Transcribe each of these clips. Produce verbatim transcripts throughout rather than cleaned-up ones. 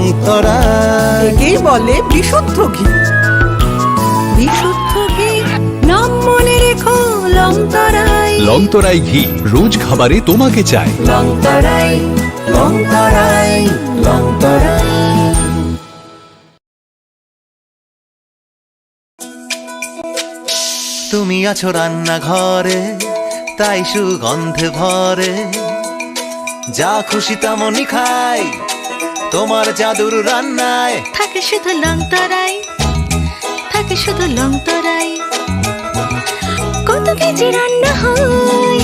লংতরাই। একেই বলে বিশুদ্ধ ঘি। বিশুদ্ধ ঘি, নাম মনে রেখো লংতরাই। লংতরাই ঘি রোজ খাবারে তোমাকে চাই। লংতরাই, লংতরাই, লংতরাই। তুমি আছো রান্নাঘরে, তাই সুগন্ধে ভরে। যা খুশি তেমনই খাই, তোমার জাদুর রান্নায়। থাকে শুধু লংতরাই, থাকে শুধু লংতরাই। কত কেজি রান্না হয়,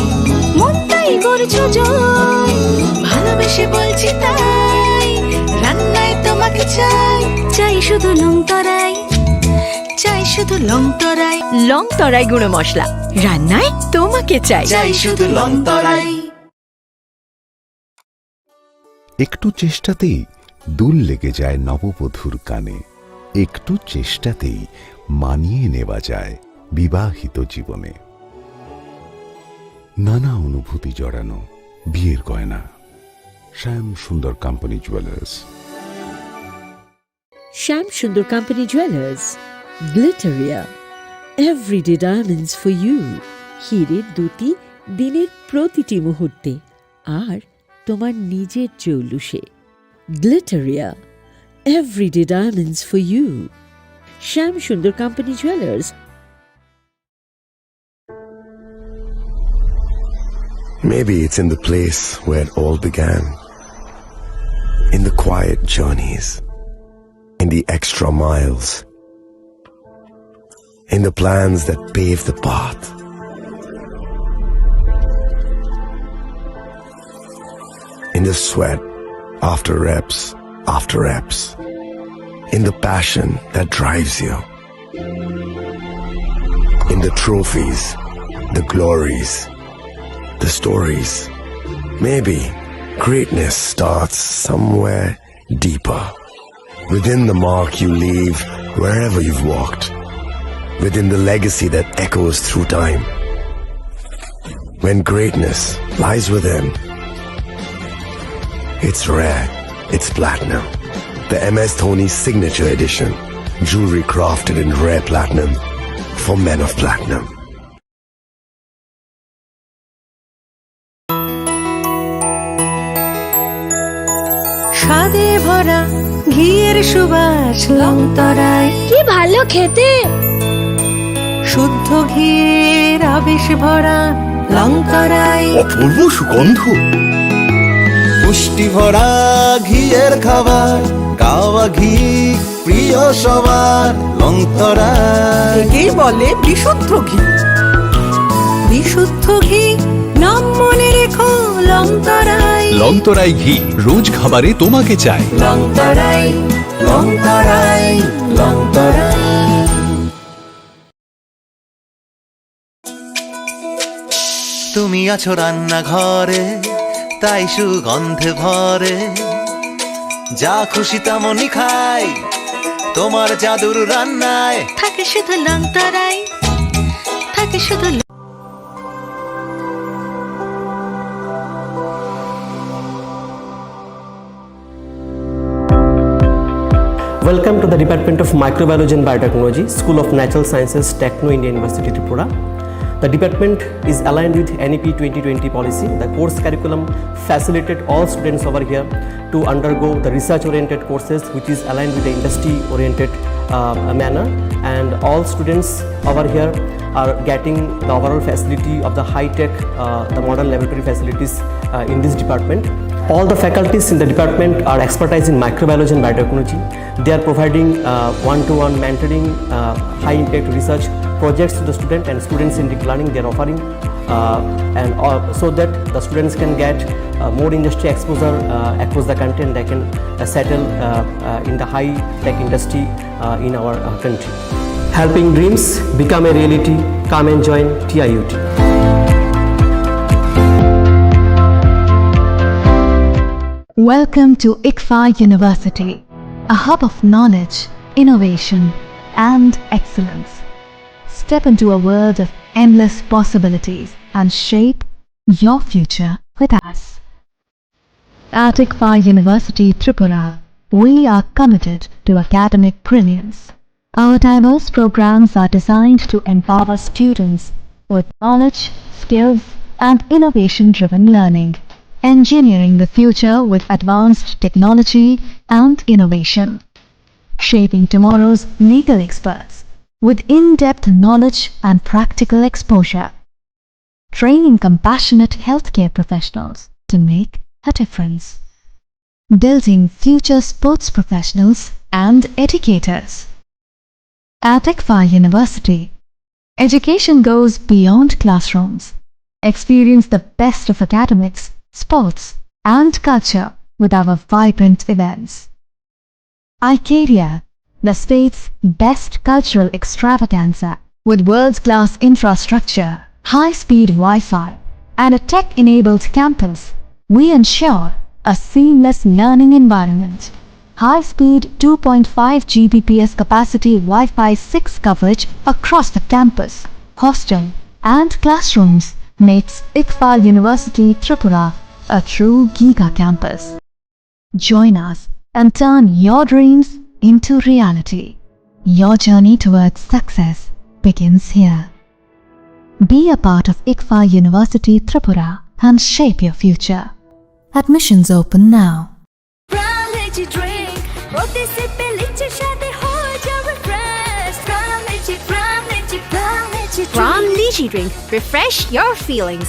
মনটাই গড়ছো জয়। ভালোবেসে বলছি তাই, রান্নায় তোমাকে চাই। চাই শুধু লংতরাই, চাই শুধু লংতরাই। লংতরাই গুঁড়ো মশলা, রান্নায় তোমাকে চাই। চাই শুধু লংতরাই। একটু চেষ্টাতেই দুল লেগে যায় নববধূর কানে। একটু চেষ্টাতেই মানিয়ে নেওয়া যায় বিবাহিত জীবনে। নানা অনুভূতি জড়ানো বিয়ের গয়না। শ্যাম Sundar company jewellers. Shyam Sundar company jewellers, Glitteria, everyday diamonds for you. হিরের দুটি দিনের প্রতিটি মুহূর্তে আর তোমার নিজের জৌলুসে। Glitteria, everyday diamonds for you. Shyam Sundar company jewellers. Maybe it's in the place where it all began. In the quiet journeys, in the extra miles, in the plans that pave the path, in the sweat after reps after reps, in the passion that drives you. In the trophies, the glories, the stories. Maybe greatness starts somewhere deeper. Within the mark you leave wherever you've walked. Within the legacy that echoes through time. When greatness lies within, it's rare, it's platinum. The M S Dhoni Signature Edition. Jewelry crafted in rare platinum for men of platinum. স্বাদে ভরা ঘিয়ের সুবাস লংতরাই। কি ভালো খেতে। শুদ্ধ ঘিয়ের আবেশ ভরা লংতরাই। অপূর্ব সুগন্ধ। পুষ্টি ভরা ঘিয়ের খাবার, কাওয়া ঘি প্রিয় সবার। লংতরাই। একেই বলে বিশুদ্ধ ঘি। বিশুদ্ধ ঘি, নাম মনে রেখো লংতরাই। লংতরাই ঘি রোজ খাবারে তোমাকে চাই। লংতরাই, লংতরাই, লংতরাই। তুমি আছো রান্নাঘরে, তাই সুগন্ধে ভরে। যা খুশি তেমনই খাই, তোমার জাদুর রান্নায়। থাকে শুধু লংতরাই, থাকে শুধু ল- Welcome to the Department of Microbiology and Biotechnology, School of Natural Sciences, Techno India University, Tripura. The department is aligned with N E P twenty twenty policy. The course curriculum facilitate all students over here to undergo the research-oriented courses, which is aligned with the industry-oriented, uh, manner. And all students over here are getting the overall facility of the high-tech, uh, the modern laboratory facilities, uh, in this department. All the faculties in the department are expertise in microbiology and biotechnology. They are providing, uh, one-to-one mentoring, uh, high-impact research projects to the student and students-centric learning they are offering, uh, and, uh, so that the students can get, uh, more industry exposure, uh, across the country, and they can, uh, settle, uh, uh, in the high-tech industry, uh, in our, uh, country. Helping dreams become a reality. Come and join T I U T. Welcome to ICFAI University, a hub of knowledge, innovation, and excellence. Step into a world of endless possibilities and shape your future with us. At ICFAI University Tripura, We are committed to academic brilliance. Our diverse programs are designed to empower students with knowledge, skills, and innovation-driven learning, engineering the future with advanced technology and innovation, shaping tomorrow's legal experts with in-depth knowledge and practical exposure, training compassionate healthcare professionals to make a difference, building future sports professionals and educators. At ICFAI University, education goes beyond classrooms. Experience the best of academics, sports, and culture with our vibrant events. ICARIA, the state's best cultural extravaganza, with world-class infrastructure, high-speed Wi-Fi, and a tech-enabled campus, we ensure a seamless learning environment. High-speed two point five G B P S capacity Wi-Fi six coverage across the campus, hostel, and classrooms makes ICFAI University Tripura a true giga campus. Join us and turn your dreams into reality. Your journey towards success begins here. Be a part of ICFAI University Tripura and shape your future. Admissions open now. From Lychee Drink, প্রতি সিপে লিচির স্বাদে হয়ে যাও refresh। From Lychee, from Lychee, from Lychee Drink। From Lychee Drink, refresh your feelings.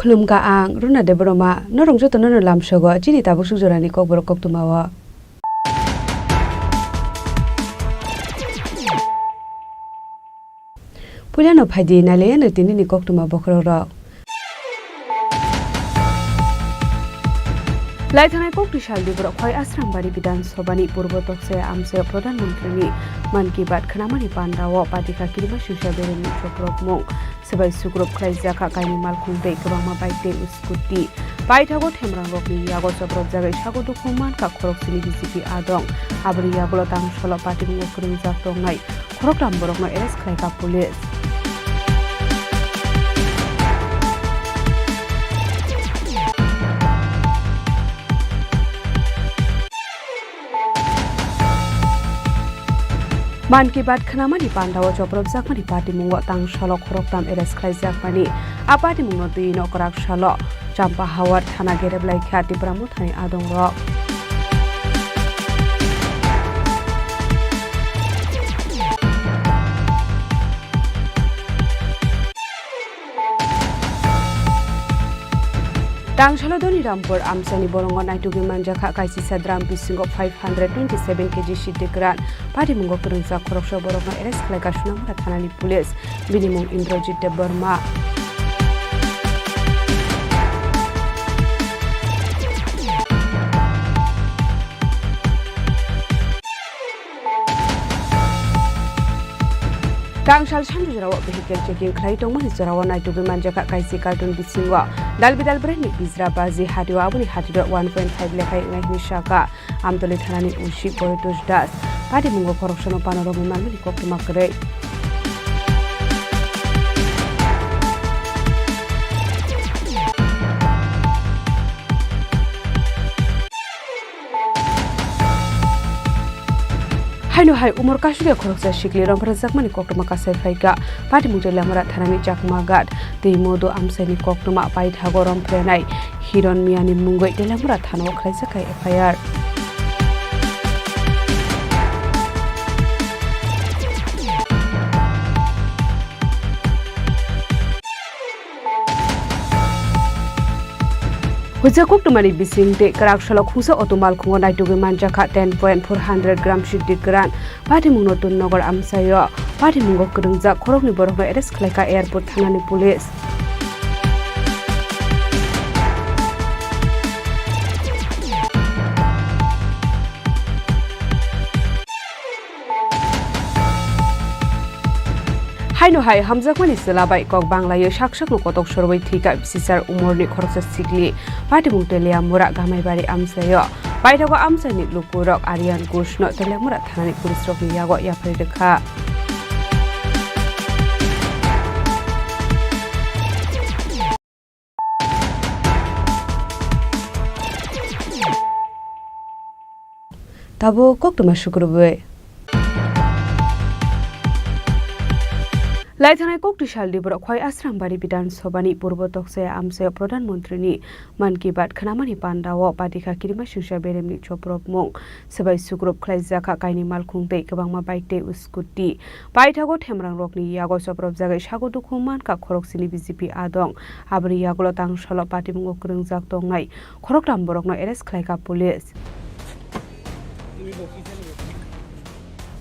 Khulumkha ang Runa Debbarma, norok jotono no lamsogo chini tabuk suk jorani kokborok koktwmao. Puilano phaidi nailaiyano tinini koktwma bokhorokrok. Laithanai koktwi saldi borok Khwai Asrambari Bidhan Sabhani Purbo Tokse Amchaio Pradhan Mantrini Mann Ki Baat khnamani pandao patikha kirima singsa beremni chokrokmung. Swbai sukrub khlaijak kha kaini malkhung tei kwbangma bike tei scooty. Paithago themrangrokni yago chopropjagwi sago dukhu mankha khoroksini B J P adong. Aboni yagulo tangsalo patimungo kwrwngjak tongnai khoroktham borokno arrest khlaikha police. Mann Ki Baat khnamani pandao chopropjakmani patimungo tangsalo khoroktham arrest khlaijakmani. A patimungno twi nokrak salo Champahawar thana gereplaikha Tipra Mothani adongrok. Tangsalo Doni Rampur amchaini borongo naitugwi manjakha kaisisa drum bisingo five hundred twenty-seven K G siddi kwran. Patimungo kwrwngjak khoroksa borokno arrest khlaikha Sonamura thanani police. Bini mung Indrajit Debbarma. Tangsal sanju jorao vehicle checking khlai tongmani jorao naitugwi manjakha kaisi carton bisingo dal bidal brandni bijra baji hatio, aboni hatio one point five lekhai wngnai hwnwi sakha Amtoli thanani O C Boytosh Das. Patimungo khoroksano panorogwi manmani koktwma kwrwi. Haino hai umor kasugya khoroksa sikli romphrajakmani koktwma kasai phaikha. Patimung tei Lamara thanani Chakma Ghat tei Modu amchaini koktwma paithago romphrenai Hiron Miyani mungwi Telamura thanao khlaijak kha F I R. Hujak koktwmani bising tei kwrak salo khungsa auto malkhungo naitugwi manjakha ten point four hundred gram siddi kwran. Patimungno Tunnagar amchaio patimungo kwrwngjak khoroknwi borokno arrest khlaikha airport thanani police. Haino hai hamjakmani chwla bai kok banglaio sak sakno kotok sorwi thwikha bisichar umorni khoroksa sikli. Patimung Teliamura Gamaibari amchaio paithago amchaini lukurok Aryan Ghoshno Teliamura thanani police rokni yago yapharwi rwkha. Tabuk koktwma sukrubwi. Laithanai koktwi salni borok Khwai Asrambari Bidhan Sabhani Purbo Tokchaya amchaio Pradhan Mantrini Mann Ki Baat khnamani pandao patikha kirima singsa beremni chopropmung. Swbai sukrub khlaijakha kainwi malkhung tei kwbangma bike tei scooty. Paithago themrangrokni yago chopropjagwi sago dukhu mankha khoroksini B J P adong. Aboni yagulo tangsalo patimungo kwrwngjak tongnai khoroktham borokno arrest khlaikha police.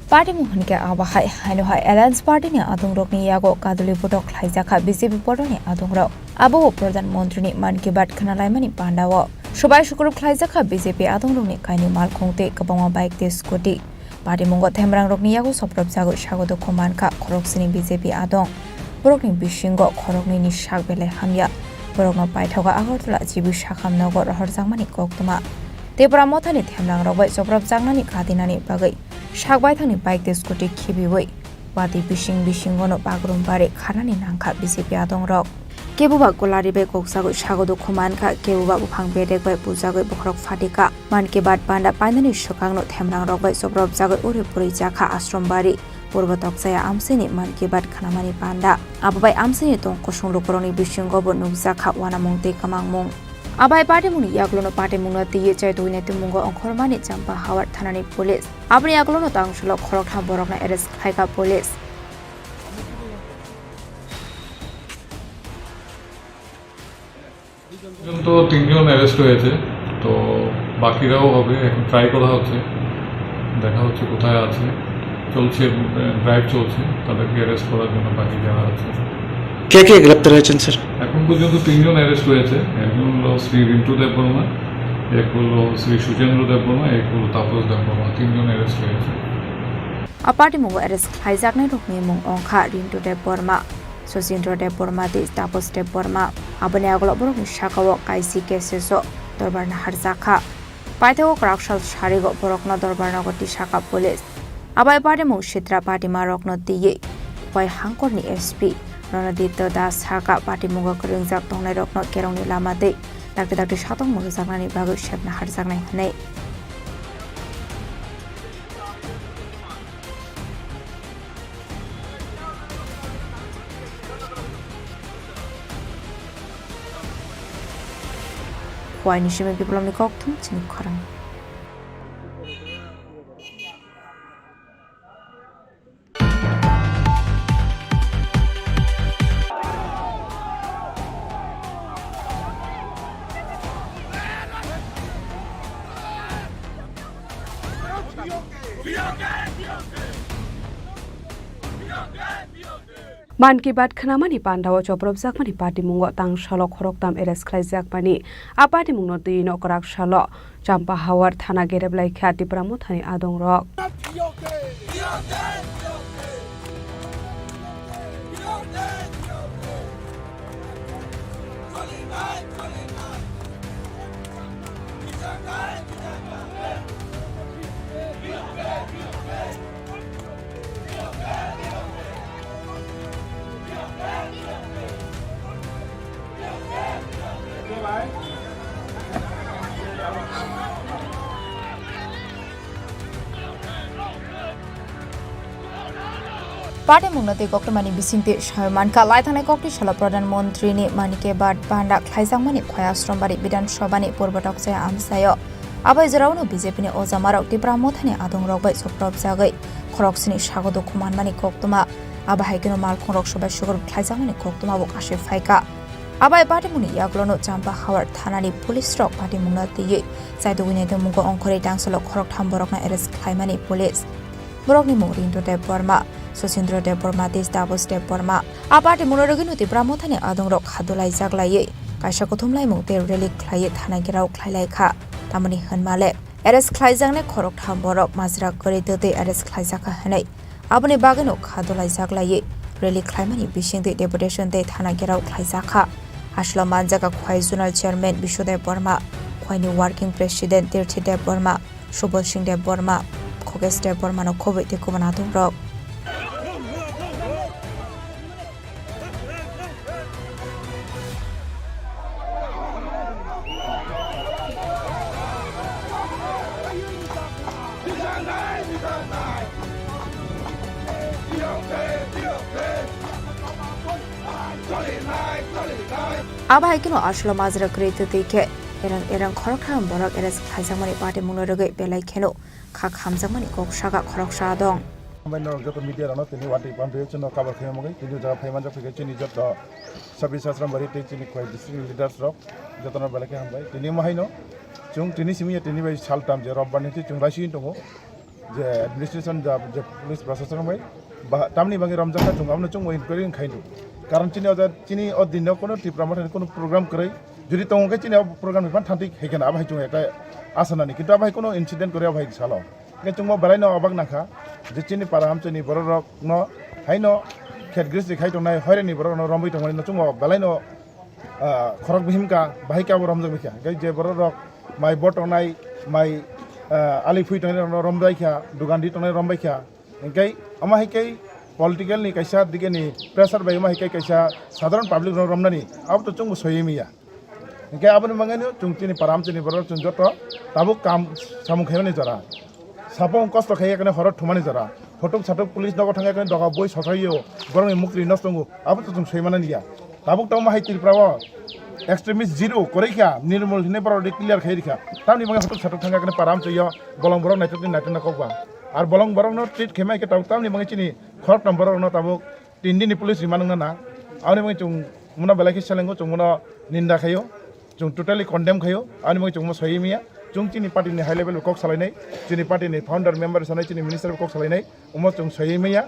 Patimung hwnkhe abo hai, haino hai Alliance Party ni adongrokni yago kaduli botok khlaijakha B J P bodolni adongrok. Abo bo Pradhan Mantrini Mann Ki Baat khnalaimani pandao. Swbai sukrub khlaijakha B J P adongrokni kainwi malkhung tei kwbangma bike tei scooty. Patimungo themrangrokni yago chopropjagwi sago dukhu mankha khoroksini B J P adong. Borokni bisingo khoroknwini sak belai hamya. Borokno paithago Agartala G B Sakham nogo rohorjakmani koktwma. Tipra Mothani themrangrok bai chopropjaknani kadinani bagwi sak baithangni bike tei scooty khibiwi watwi bising bisingono bagrum bari kharnani nangkha B J P adongrok. Keboba Golari bai koksagwi sago dukhu mankha, keboba buphang bedek bai bujagwi bokhorok phatikha. Mann Ki Baat panda painani swkangno themrangrok bai chopropjagwi uri puri jakha Asrambari. Purbo Tokchaya amchaini Mann Ki Baat khnamani panda. Abo bai amchaini tong kusung lukurokni bisingo bo nukjakha uanamung tei kwmangmung. Abai patimungni yagulono patimungno twiwi chaitugwi naitukmungo ongkhormani Champahawar thanani police. Aboni yagulono tangsalo khoroktham borokno arrest khlaikha police. পর্যন্ত তিনজন অ্যারেস্ট হয়েছে, তো বাকিরাও হবে, এখন ট্রাই করা হচ্ছে, দেখা হচ্ছে কোথায় আছে, চলছে, ড্রাইভ চলছে, তাদেরকে অ্যারেস্ট করার জন্য বাকি যারা আছে। কে কে গ্রেপ্তার হয়েছেন, স্যার? এখন পর্যন্ত তিনজন অ্যারেস্ট হয়েছে, একজন হলো শ্রী রিন্টু দেববর্মা, এক হলো শ্রী সুচেন্দ্র দেববর্মা, এক হলো তাপস দেববর্মা, তিনজন অ্যারেস্ট হয়েছে। A patimungo arrest khlaijaknairokni mung wngkha Rintu Debbarma, Sachindra Debbarma tei Tapos Debbarma. Aboni yagulo borokni sakao kaisi cases o dorbar naharjakha. Paithago kwrak sal sarigo borokno dorbar nogo tisakha police. Abai patimung sitra patimarokno twiwi Khwai hangkorni S P Ronodipto Das sakha patimungo kwrwngjak tongnairokno kerongni lama tei dakti dakti satokmung rwjaknani bagwi sep naharjaknai hwnwi. Khwaini simi biplomni kokthum chini khorang. Mann Ki Baat khnamani pandao chopropjakmani patimungo tangsalo khoroktham arrest khlaijakmani. A patimungno twi nokrak salo Champahawar thana gerep laikha Tipra Mothani adongrok. Patimungno twi koktwmani bisingtwi sawi mankha, laithangnai kokni salo Pradhan Mantrini Mann Ki Baat panda khlaijakmani Khwai Asrambari Bidhan Sabhani Purbo Tokchaya amchaio. Abo jora uno B J P ni ojamarok Tipra Mothani adongrok bai chopropjagwi khoroksini sago dukhu manmani koktwma. Abo hai kheno malkhungrok swbai sugrub khlaijakmani koktwma bo kasui phaikha. Abai patimungni yaklono Champahawar thanani police rok patimungno twiwi chaitugwi naitukmungo ongkhorwi tangsulo khoroktham borokno arrest khlaimani police. Borokni mung Rintu Debbarma, Sosindra Debbarma tei Taposh Debbarma. A patimungno rwgwino Tipra Mothani adongrok khadulai jaklaiwi kaisa kuthumlaimung tei rally khlaiwi thana gherao khlailai kha. Tamoni hwnmale arrest khlaijaknai khoroktham borok majra kwrwi twtwi arrest khlaijakha hwnwi. Aboni bagwino khadulai jaklaiwi rally khlaimani bisingtwi deputation tei thana gherao khlaijakha. Aswlao manjakha Khwai Zonal Chairman Biswadev Debbarma, Khwaini Working President Tirthi Debbarma, Subal Singh Debbarma, Khogesh Debbarmano khobwi tei kubun adongrok. Abo hai kheno aswlao majra kwrwi twtwi khe erang erang khoroktham borok arrest khlaijakmani patimungno rwgwi belai kheno kha khamjakmani kok saka khoroksa dong. Hambai norok joto media rokno tini watwi pamtwi chwngno cover khaima bagwi tini o jaga phaimanjak phai khe chini joto Sabir Sasrambari tei chini Khwai district leaders rok jotono belai khe hambai. Tini omo haino chwng tini simi ya tini bai saltam je robbar ni chwng raising tongo je administration ja je police prashason bai ba tamni bagwi romjak kha chwng abono chwng inquiry khai do. Karon chini o ja chini o din no kono Tipra Motha ni kono program kwrwi jodi tongo khe chini o program ni phan thanti hai khe na abo hai chwng ekta asa nani kintu abo hai kono incident kwrwi abo hai salo. Hingke chwngbo belai no obak nangkha je chini para amchai ni borok rok no haino khet gristi khai tongnai hoireni borok no romwi tongmani no chwngbo belai no, ah, khorok bihim ka bahai khe abo romjak bikha. Hingke je borok rok mai bo tongnai, mai, ah, ali phui tongnai rok no rombai kha, dugan di tongnai rombai kha. Hingke omo hai khe political ni kaisa dige ni pressure bai omo hai khe kaisa sadharan public rok romnani abo to chwngbo soywi manya. Hingke aboni bagwino chwng chini para amchaini borok chwng joto tabuk kam samung khaimani jora. Sapung kosto khaiya khe horo thumani jora. Photok satok police nogo thangya khe doga boi sosaio borokni mukri nosto wngo. Abo to chwng soi manani ya. Tabuk tamo hai Tripura o extremist zero kwrwi kha, nirmol hinwi borok declare khai rikha. Tamni bagwi photok satok thangya khe para amchaio bolong borok naitokni naitokna kokba. Ar bolong borokno treat khaimai khe tabuk tamni bagwi chini khoroktham borokno tabuk tin din ni police remand wngna nang. Aboni bagwi chwng muno belai khe selengo, chwng muno ninda khaio, chwng totally condemn khaio. Aboni bagwi chwng muno soi manya, chwng chini party ni high level kok salainai, chini party ni founder member sanai, chini minister kok salainai, omo chwng soi manya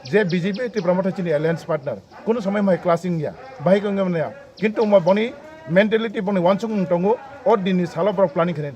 je B J P Tipra Motha chini alliance partner, kunu somoi mai clashing ya, bahai khe wngya manya. Kintu omo boni mentality boni wansuk wng tongo, o din ni salo borok planning khainai.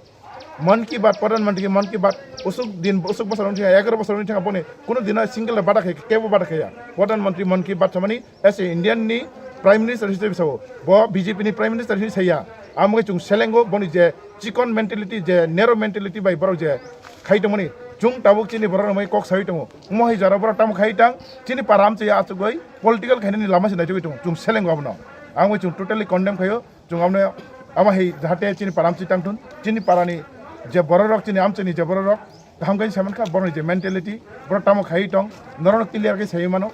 Mann Ki Baat, Pradhan Mantri ki Mann Ki Baat, usuk din, usuk bosor wngkha, egaroh bosor wngkha boni, kuno dino single bada khe, kebo bada khe ya. Pradhan Mantri Mann Ki Baat samani, as a Indian ni Prime Minister hisabe sao, bo B J P ni Prime Minister hi saya. Amogoi chwng selengo boni je chikon mentality, je narrow mentality bai borok je khai tongmani, chwng tabuk chini borok rok mai kok sawi tongo. Omo hai jora borok tamo khai tang, chini para amchai achugoi political khainani lama se naitugwi tongo. Chwng selengo abono. Amogoi chwng totally condemn khaio. Chwng abono, abo hai jahate chini para amchai tangthun, chini para ni je borok rok, chini amchai ni je borok rok, kaham khe sai mankha, borok ni je mentality, borok tamo khai tong, norok no clear khe sai mano,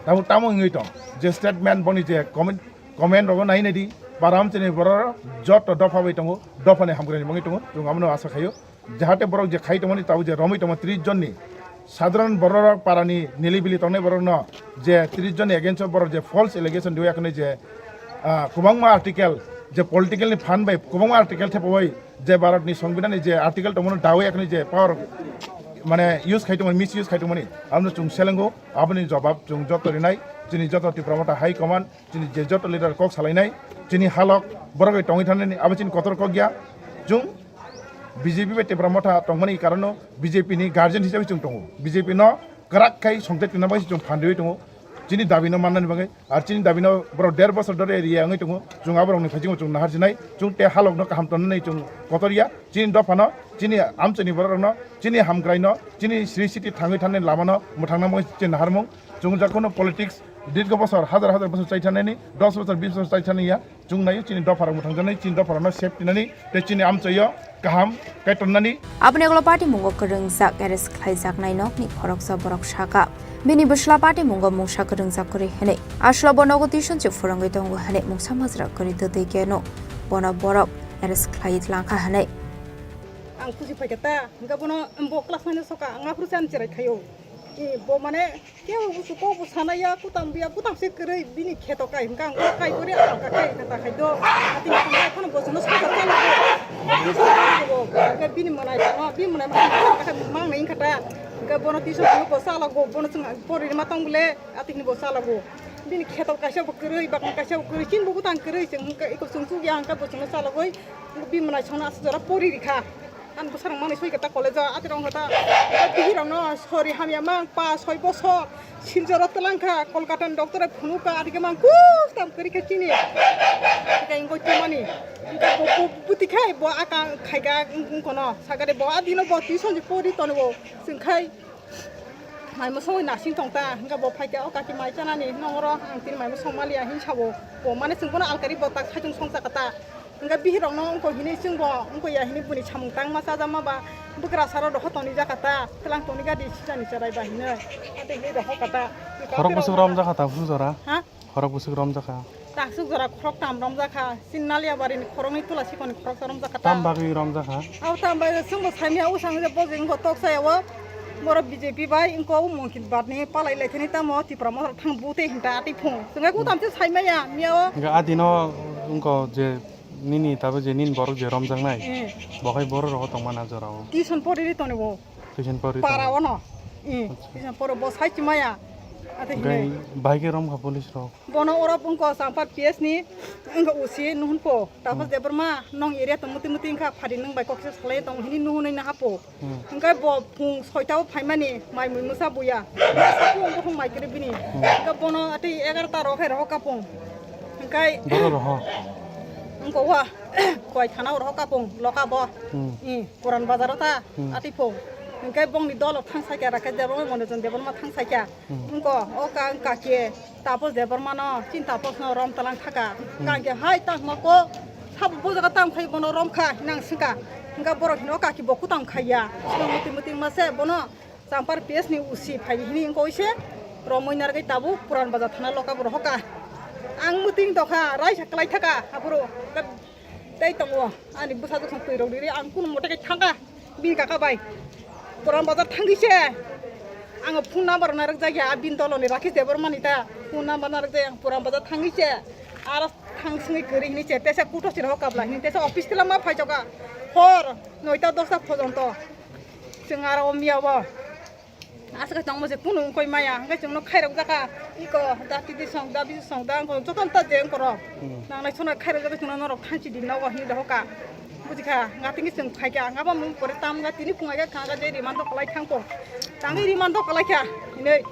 tamo, tamo wngwi tong, je statement boni je comment, comment rogo nai nai di, para amchai ni borok rok joto dopha bai tongo, dopha ni hamkrai ni mungwi tongo, chwng abono asa khaio. Jahate borok je khai tongmani tabuk je romwi tongma tris jon ni sadharan borok rok para ni nili bili tongnai borok no je tris jon ni against o borok je false allegation riwi akhwnai je, ah, kwbangma article je political ni phan bai kwbangma article thepawi je Bharat ni Songbidan ni je article tongmani dawi akhwnai je power mane use khai tongmani, misuse khai tongmani abono chwng selengo, aboni jobab chwng joto rinai chini joto Tipra Motha High Command. Chini je joto leader kok salainai, chini halok borok bai tongwi thangnani abo chini kotor kok ya. Chwng B J P bai Tipra Motha tongmani karono B J P ni guardian hisabe chwng tongo. B J P no kwrak khai songchai twna bagwi chwng phan riwi tongo. Chini dabi no mannani bagwi, ar chini dabi no borok der bosor dore area wngwi tongo. Chwng aborok ni phaisingbo chwng nahar sinai, chwng te halok no kaham tonnani chwng kotor ya. Chini dopha no, chini amchai ni borok rok no, chini hamkrai no, chini sri city thangwi thangnani lama no mwthangna bagwi chini naharmung. Chwng ja kheno politics dirgo bosor, hazar hazar bosor chai thangnani, dos bosor, bis bosor chai thangni ya. Chwng naio chini dopha rok mwthang jaknai, chini dopha rok no safety nani, tei chini amchai o kaham khe tonnani. Aboni ulo patimung o kwrwngjak arrest khlaijaknai nokni khoroksa borok saka, bini bwsla patimung o mungsa kwrwngjak kwrwi hwnwi. Aswlabo nogo tuition se phwrwngwi tongo hwnwi mungsa majra kwrwi twtwi keno bono borok arrest khlaiwi tlangkha hwnwi. Ang kuchi phaikha ta, hwnkhe bono bo class nine o soka, ang aphuru se ani cherai khaio. Eh, bo mane kebo busu kok bo sana ya, kutam biya, kutam se kwrwi bini kheto kai hwnkha, ang kok kai kori ang ka kai kata khai do. Ati ni thangkai phano bo chwngno soja chalo. Bo hwnkha bini mwnai tamo, bini mwnai ma mang nai hwnkha ta. Hwnkha bono tisa bo chalo go, bono chwng pori ma tong bole, ati ni bo chalo go. Bini kheto kaisa bo kwrwi, bakni kaisa bo kwrwi, chin bo kutang kwrwi, chwng hwnkha iko chwng chuk ya hwnkha bo chwngno chalo goi. Bini mwnai songno aswk jora pori rikha. Ang bwsarok manwi soi kata college o, atirok wngkha ta, bihirokno sori hamya mang pa soi bosor, Silcharo twlang kha, Kolkata ni doctor bai phunuk kha, atikhe mang kuf tam kwrwi kha chini. Hwnkhe wngwi tongmani. Hwnkhe bo, bo, bwtwi khai bo aka khai kha wng-, wngkono. Sakha de bo a dino bo tuition se pori tongo. Chwng khai mai mosongwi nasing tong ta. Hwnkhe bo phai kha, "O kaki mai chanani nongro, ang tini mai mosong maliya," hin sabo. Bo mane chwng bono alkari bo tak saichung songcha kha ta. Hwnkhe bihirokno wngkha hinwi chwngbo wngkha ya hinwi buni samung tangma chajakma ba bwkrasaro dohor tonwi jakha ta, twlang tonwi gadi sijani cherai ba hinwi. Ate hinwi dohor kha ta. Khorok bwswk romjakha ta bwswk jora? Ha? Khorok bwswk romjakha? Takswk jora khorok tam romjakha. Chini Naliya barini khoroknwi tula sikoni khoroksa romjakha ta. Tam bagwi romjakha? Abo tam bagwi chwngbo saimya o sang je bojeng wngkha tok saya o. Borok B J P bai wngkha o Monkit Batni palai lai thani tamo Tipra Motha thang bute hinta atwi phung. Chwngkhe kutam se saimaya miya o. Hwnkhe adino wngkha je Nini tabuk je nini borok je romjaknai, Eh. Bo hai borok rogo tongmana jorao. Tuition pori ri toni bo. Tuition pori Para tongmana. Ono. Eh, Acha. Tuition pori bo sai chimaya. Ate Gai hinai. Bai ke romkha police rok. Bono oro bungko Sampar P S ni wngkha O C nuhun po. Tapos Hmm. Debbarma nong area to muti muti wngkha phari nung bai kokse salai tong hini nuhun nai naha po. Hmm. Hwnkhe bo phung soita o phaimani mai mui mwsa buya. Masa phung buphung mai kwrwi bini. Hmm. Hwnkhe bono tei egarota rok hai rohor kapung. Hwnkhe Boro roho. Wngkha wa koi thana o rohor kapung loka bo. Hmm. I Puran bazar o ta Hmm. ati phung. Hwnkhe bongni dolo thang sakya rakhe Debbarma Monojon Debbarma thang sakya. Hmm. Wngkha o ka wngkha khe. Tapos Debbarmano, chini Taposno rom talang thaka. Hmm. Kangke hai tangma ko, sabo bo jaga tang khai bono rom kha, hinang singka. Hingka borok hino kaki bo kutang khaiya. Sino muti muti mase bono Sampar P S ni O C phai hini hingko ise romoi nargai tabuk Puran Bazar thana loka borok hoka. Ang muting tokha, raisa klai thaka, aboro. Tei tongo, ani bwsa jwk song twi rok riri, ang kunu mote kai thangkha, bini kaka bai. Puran bazar thangwi se, ang phone number narwk jak ya, bini dolo ni Rakesh Debbarma ni ta, phone number narwk jak ya, ang Puran bazar thangwi se, aro thang swngwi kwrwi hini se, tesa kuto siro kap lai hini, tesa office tila ma phai choka, hor noita dosta porjonto, chwng aro o miya bo. Aswk tongmo je kunu wngkoi maya, hwnkhe chwngno khairok jakha. Iko da titi song da bisi song da wngkha jotono ta je wngkha rok. Hmm. Nangnai sono khairok jakha chwngno norok thanchi di nogo hinwi dohor kha. Buji kha, nga tini chwng phai kha, nga ba mung pore tam nga tini phung ai kha, nga je rimando kwlai thang kho. Tangwi rimando kwlai kha hinwi.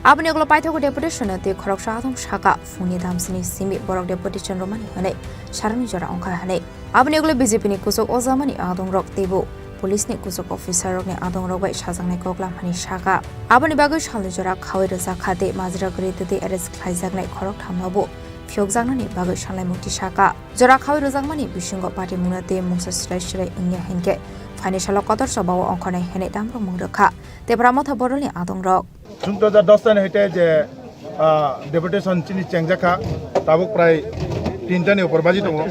Aboni ulo paithago deputation tei khoroksa adong saka phungni damsini simi borok deputation romani hwnwi sarani jora wngkha hwnwi. Aboni ulo B J P ni kuchuk ojamani adongrok teibo police ni kuchuk officer rokni adongrok bai sajaknai koklam hwnwi saka. Aboni bagwi salni jora khaui rwjak kha tei majra kwrwi twtwi arrest khlaijaknai khoroktham no bo phiyokjaknani bagwi sanlaimung tisaka. Jora khaui rwjakmani bisingo patimungno tei mungsa swrai swrai wngya hinkhe phaini salo kotor chobao ongkhornai hwnwi tamrwkmung rwkha Tipra Motha Bodolni adongrok. Chwng two hajar dos tani hoite je, ah, deputation chini chengjak kha, tabuk prai tinta ni upor baji tongo,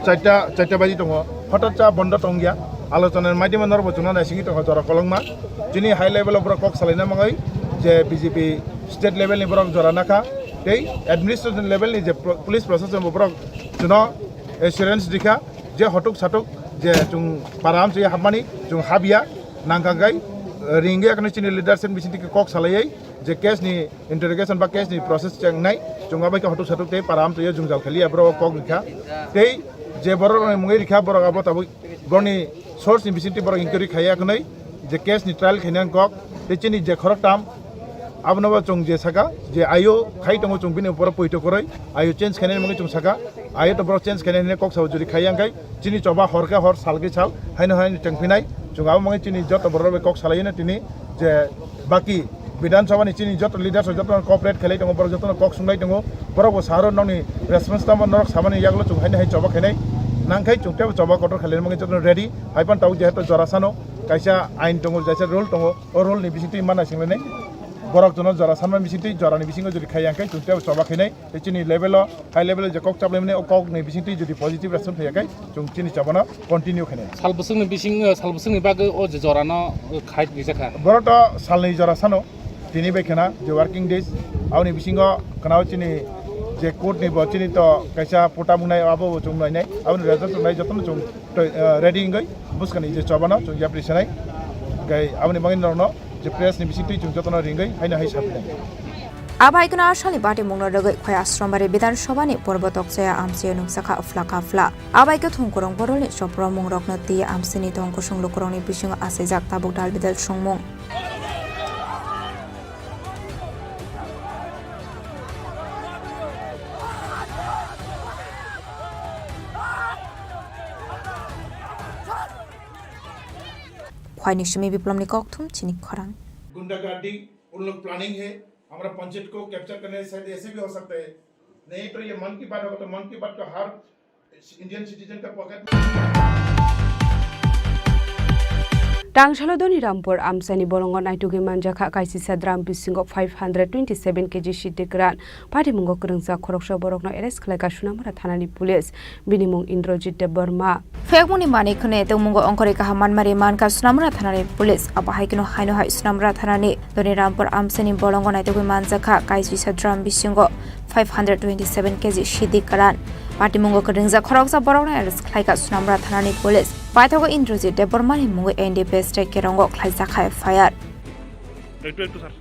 charta, charta baji tongo, hotat cha bondo tongya, alochona ni maidhyamo norok bo chwngno naisingwi tongo jora kolokma, chini high level o borok kok salaina mangwi je B J P state level ni borok jora nakha, tei administration level ni je pro-, police proshashan bo borok chwngno assurance rikha je hotuk satuk je chwng para amchwi hapmani chwng habya, nangkha khe, eh, ringwi akheno chini leadership bisingtwi kok salaiwi je case ni interrogation ba case ni process chengnai, chwng abai khe hotuk satuk tei para amtwi jwngjal khaliya borok kok rikha. Tei je borok rokni mungwi rikha borok abo tabuk borokni source ni bisingtwi borok inquiry khaiya khwnwi je case ni trial khaina kok tei chini je khoroktham abono bo chwng je saka je ayo khai tongo chwng bini borok poito kwrwi ayo change khainani mungwi chwng saka ayo to borok change khainani kok sao juri khaiya khe Chini choba hor khe hor, sal khe sal, haino haino tengphinai. Chwng abo mangwi chini joto borok bai kok salaino tini je baki Bidhan Sabha ni chini joto leaders rok joto cooperate khlai tongo, borok joto kok sunglai tongo. Borok bo saro nokni response tamo norok samani yagulo chwng haino hai choba khainai. Nangkhai chwng tebo choba kotor khlaina mangwi joto ready. Haipan tabuk jehetu jora sano kaisa ain tongo, kaisa rule tongo. O rule ni bisingtwi mana singlainai. Borok jono jora sanma bisingtwi jorani bisingo jodi khaiya khe chwng tei choba khainai. Tei chini level o, high level o je kok chaplaimani o kok ni bisingtwi jodi positive response phaiya khe chwng chini choba no continue khainai. Sal bwswkni bising, sal bwswkni bagwi o je jora no khai rijak kha. Borok to salni jora sano. Tini bai khna je working days, aboni bisingo khna o chini je court ni bo chini to kaisa pota mungnai abo bo chwng nainai, aboni result chwng nai jotono chwng to, eh, ready wngwi bwskani je chobano chwng yapri sanai. Gai aboni bagwi norokno je press ni bisingtwi chwng jotono ringwi haino hai sapinai. Abai khna aswkni bati mungno rwgwi khoi Asrambari Bidhan Sabha ni porbo tokchaya amchio nukjakha phla ka phla. Abai khe thung kwrwng borokni chopro mungrokno twi amchini tong kusung lukurokni bisingo achaijak tabuk dal bidal songmung. Khwaini simi Biplomni kokthum chini khorang. गुंडागर्दी उन लोग प्लानिंग है, हमारा पंचायत को कैप्चर करने शायद ऐसे भी हो सकता है। नहीं तो ये मन की बात होगा तो मन की बात का हर Indian citizen ka pocket. Tangsalo Doni Rampur amchaini bolongo naitugwi manjakha kaisisa drum bisingo five hundred twenty seven K G siddi kwran. Patimungo kwrwngjak khoroksa borokno arrest khlaikha Sonamura thanani police. Bini mung Indrajit Debbarma. Phekmungni manwi khwnwi tongmungo ongkhorwi kaham manmari mankha Sonamura thanani police. Abo hai kheno haino hai Sonamura thanani Doni Rampur amchaini bolongo naitugwi manjakha kaisisa drum bisingo five hundred twenty seven K G siddi kwran. Patimungo kwrwngjak khoroksa borokno arrest khlaikha Sonamura thanani police. Paithago Indrajit Debbarmani mungwi N D P S tei Kerongo khlaijakha F I R. একটু, একটু, স্যার।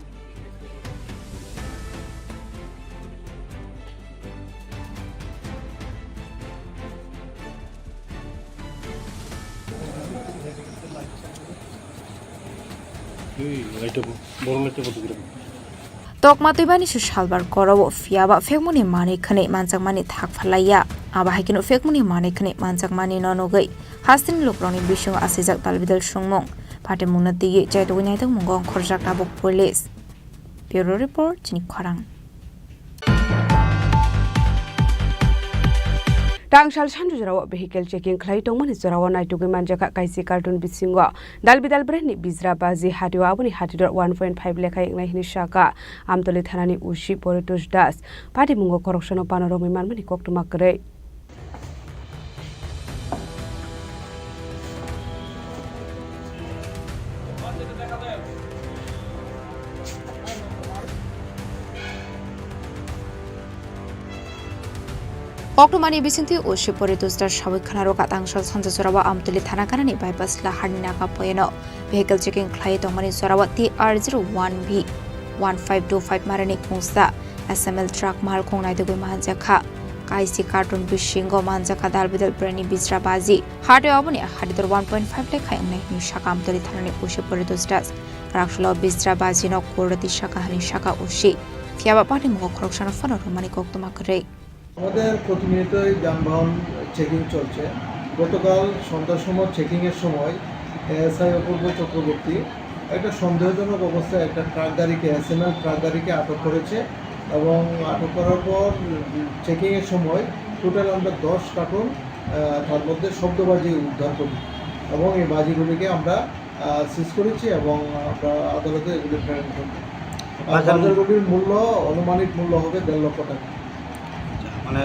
এই লাইটটা বন্ধ, বড় লাইটটা বন্ধ করে দাও। Tokma twibani se salbar korowo, phiyaba phekmungni manwi khwnwi manjakmani thak phalaiya. Abo hai kheno phekmungni manwi khwnwi manjakmani no nugwi hasteni lukurokni bisingo achaijak dalbidal songmung. Patimungno twiwi chaitugwi naitokmungo ongkhorjak tabuk police. Bureau Report, chini khorang. Tangsal sanju jorao vehicle checking khlai tongmani jorao naitugwi manjakha kaisi carton bisingo dalbidal brand ni bijra baji hatio, aboni hatidor one point five lekhai wngnai hwnwi sakha Amtoli thanani O C Paritosh Das. Patimungo khoroksano pano romwi manmani koktwma kwrwi. Koktwmani bisingtwi O C Paritosh Das sawi khwnaro, tangsal sanja jorao Amtoli thana ganani bypass laharni naga poyeno vehicle checking khlai tongmani jorao T R zero one B one five two five marani kungsa S M L truck malkhung naitugwi manjakha. Kaisi carton bisingo manjakha dalbidal brand ni bijra baji. Hatio aboni hatidor one point five lekhai wngnai hwnwi sakha Amtoli thanani O C Paritosh Das. Kwraksalo bijra bajino kurati sakha hwnwi sakha O C. Phiyaba patimungo khoroksano phano romani koktwma kwrwi. আমাদের প্রতিনিয়তই যানবাহন চেকিং চলছে। গতকাল সন্ধ্যার সময় চেকিংয়ের সময় এএসআই অপূর্ব চক্রবর্তী একটা সন্দেহজনক অবস্থায় একটা ট্রাক গাড়িকে, এসএমএল ট্রাক গাড়িকে আটক করেছে এবং আটক করার পর চেকিংয়ের সময় টোটাল আমরা দশ কার্টন, আহ, তার মধ্যে শব্দবাজি উদ্ধার করি এবং এই বাজিগুলিকে আমরা আহ, সিজ করেছি এবং আমরা আদালতে এগুলি প্রেরণ করব। আর বাজার বাজারগুলির মূল্য, আনুমানিক মূল্য হবে দেড় লক্ষ টাকা। আচ্ছা, মানে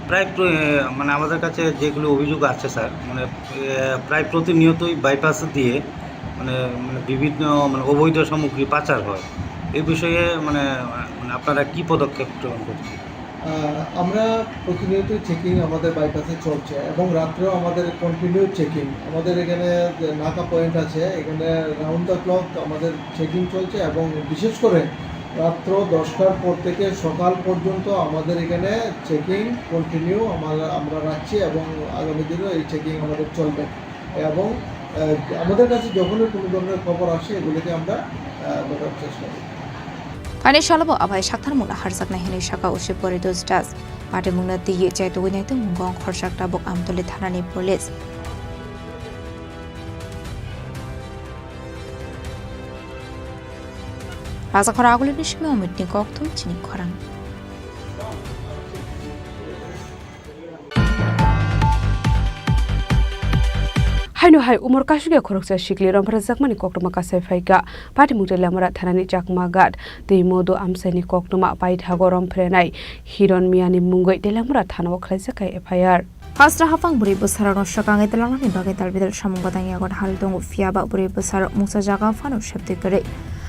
প্রায় প্র-, এ, মানে আমাদের কাছে যেগুলো অভিযোগ আছে স্যার, মানে, এ, প্রায় প্রতিনিয়তই বাইপাস দিয়ে মানে, মানে বিভিন্ন মানে অবৈধ সামগ্রী পাচার হয়। এই বিষয়ে মানে, মানে আপনারা কি পদক্ষেপ গ্রহণ করছেন? আহ, আমরা প্রতিনিয়তই চেকিং আমাদের বাইপাসে চলছে এবং রাত্রেও আমাদের কন্টিনিউ চেকিং। আমাদের এখানে যে নাকা পয়েন্ট আছে, এখানে রাউন্ড দ্য ক্লক আমাদের চেকিং চলছে এবং বিশেষ করে রাত্র দশটার পর থেকে সকাল পর্যন্ত আমাদের এখানে চেকিং কন্টিনিউ আমরা, আমরা রাখছি এবং আগামী দিনও এই চেকিং আমাদের চলবে। এবং, আহ, আমাদের কাছে যখনই কোনো ধরনের খবর আসে, এগুলিকে আমরা, আহ, ধরার চেষ্টা করি। Ani salobo abai sakthar mungna harjaknai hwnwi sakha O C Paritosh Das. Patimungno twiwi chaitugwi naitokmungo ongkhorjak tabuk Amtoli thanani police. Rajakhor agulini simi Omitni kokthum chini khorang. Aino hai umor kasugya khoroksa sikli romphrajakmani koktwma kasai phaikha. Patimung Teliamura thanani Chakma Ghat tei Modu amchaini koktwma paithago romphrwnai Hiron Miyani mungwi Teliamura thanao khlaijak kha F I R. Hasta hapang bwrwi bwsarokno swkangwi twlangnani bagwi dalbidal samung gotang yago hal tongo, phiya ba bwrwi bwsarok mungsa jaga phano septwi kwrwi.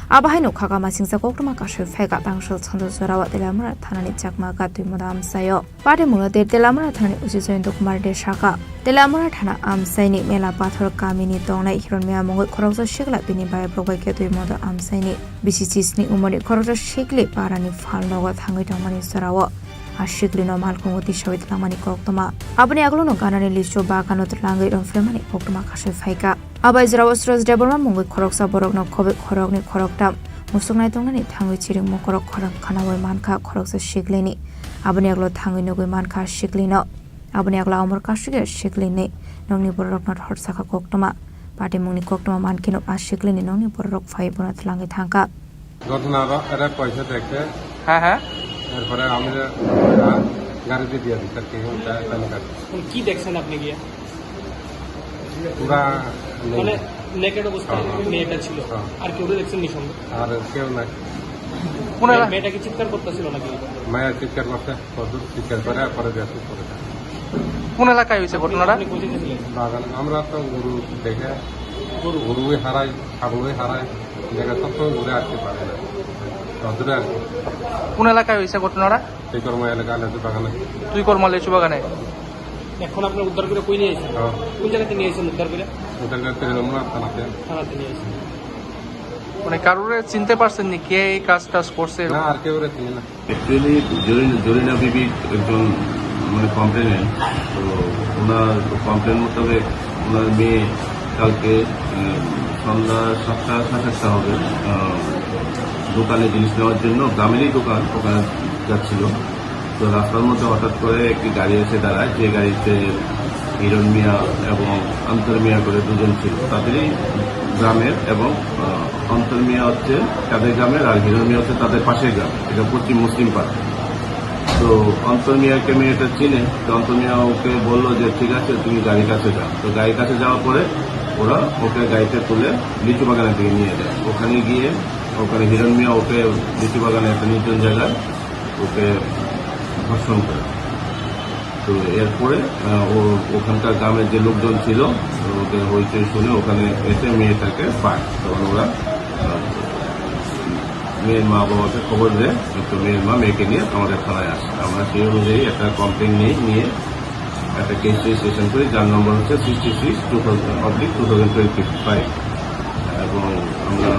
Abo haino khaka masingsa koktwma kasui phaikha tangsal sando jorao Teliamura thanani Chakma Ghat twi Modu amchaio. Patimungno tei Teliamura thanani O C Jayanta Kumar De sakha, Teliamura thana amchaini Mela Pathor kamini tongnai Hiron Miya mungwi khoroksa sikla bini baibrok bai khe twi Modu amchaini bisi chisni umorni khoroksa sikli parani phalnogo thangwi tongmani jorao a siklino malkhungo tisawi twlangmani koktwma. Aboni aglono ganani lisu bagano twlangwi romphrenmani koktwma kasui phaikha. Abai jorao Suraj Debbarma mungwi khoroksa borokno khobwi khoroknwi khoroktham musuknai tongnani thangwi chiring mokorok khorang khanaui mankha khoroksa siklini. Aboni aglo thangwi nugwi mankha siklino. Aboni aglo amor kasugya siklini nokni bororokno thorsakha koktwma. Patimungni koktwma mankheno a siklini nokni bororok phai bono twlangwi thangkha. ঘটনা রা-, এরা পয়সা দেখে। হ্যাঁ, হ্যাঁ। এরপরে আমি যে, আহ, গাড়িতে দিয়ে দিচ্ছি আর কি, ওটা এখানে গাড়ি। মানে কি দেখছেন আপনি গিয়ে? পুরা নেই। মানে নেকেড অবস্থায় হ্যাঁ, হ্যাঁ। মেয়েটা ছিল। হ্যাঁ। আর কেউ দেখছেন নি সঙ্গে? আর কেউ নাই। কোন এলা-, মেয়েটা কি চিৎকার করতেছিল নাকি? মেয়ে চিৎকার করতে, কত চিৎকার করে, পরে দেখতে পড়ে যায়। কোন এলাকায় হয়েছে ঘটনাটা? আপনি কোথায় গেছিলেন? বাগান, আমরা তো গরু দেখে, গরু? গরুই হারাই, ছাগলই হারাই। জায়গা সবসময় ঘুরে আসতে পারে না। রোদ্দুরে আর কি। কোন এলাকায় হয়েছে ঘটনাটা? সেই কর্ম এলাকা আলাদা বাগানে। তুই কর্ম লিচু বাগানে? এখন আপনার উদ্ধার করে কই নিয়ে এসেছেন? হ্যাঁ। কোন জায়গাতে নিয়ে এসেছেন উদ্ধার করে? উদ্ধার করে তিন নম্বর থানাতে। থানাতে নিয়ে এসেছেন। মানে কারোরে চিনতে পারছেন নি কে এই কাজ টাজ করছে? না, আর কেউ রে চিনি না। অ্যাকচুয়ালি জরিনা, জরিনা বিবি একজন মানে কমপ্লেনেন্ট। তো ওনার কমপ্লেন মোতাবেক ওনার মেয়ে কালকে, উম, সন্ধ্যা সাতটা, সাড়ে সাতটা হবে, আহ, দোকানে জিনিস নেওয়ার জন্য, গ্রামেরই দোকান, ওখানে যাচ্ছিল। তো রাস্তার মধ্যে হঠাৎ করে একটি গাড়ি এসে দাঁড়ায়, যে গাড়িতে হিরণ মিয়া এবং অন্তর মিয়া করে দুজন ছিল। তাদেরই গ্রামের এবং, আহ, অন্তর মিয়া হচ্ছে তাদের গ্রামের, আর হিরণ মিয়া হচ্ছে তাদের পাশের গ্রাম, এটা পশ্চিম মুসলিম পাড়া। তো অন্তর মিয়াকে মেয়েটা চিনে, তো অন্তর মিয়া ওকে বললো যে, "ঠিক আছে, তুমি গাড়ির কাছে যাও।" তো গাড়ির কাছে যাওয়ার পরে ওরা ওকে গাড়িতে তুলে লিচু বাগানের দিকে নিয়ে যায়। ওখানে গিয়ে ওখানে হিরণ মিয়া ওকে লিচু বাগানে একটা নির্জন জায়গায় ওকে ধর্ষণ করে। তো এরপরে, আহ, ও ওখানকার গ্রামের যে লোকজন ছিল, ওদের হইচই শুনে ওখানে এসে মেয়েটাকে পায়। তখন ওরা, আহ, মেয়ের মা বাবাকে খবর দেয়, তো মেয়ের মা মেয়েকে নিয়ে আমাদের থানায় আসে। আমরা সেই অনুযায়ী একটা কমপ্লেন নিয়ে, নিয়ে একটা কেস রেজিস্ট্রেশন করি, যার নম্বর হচ্ছে sixty six two thousand oblique two thousand twenty five. এবং আমরা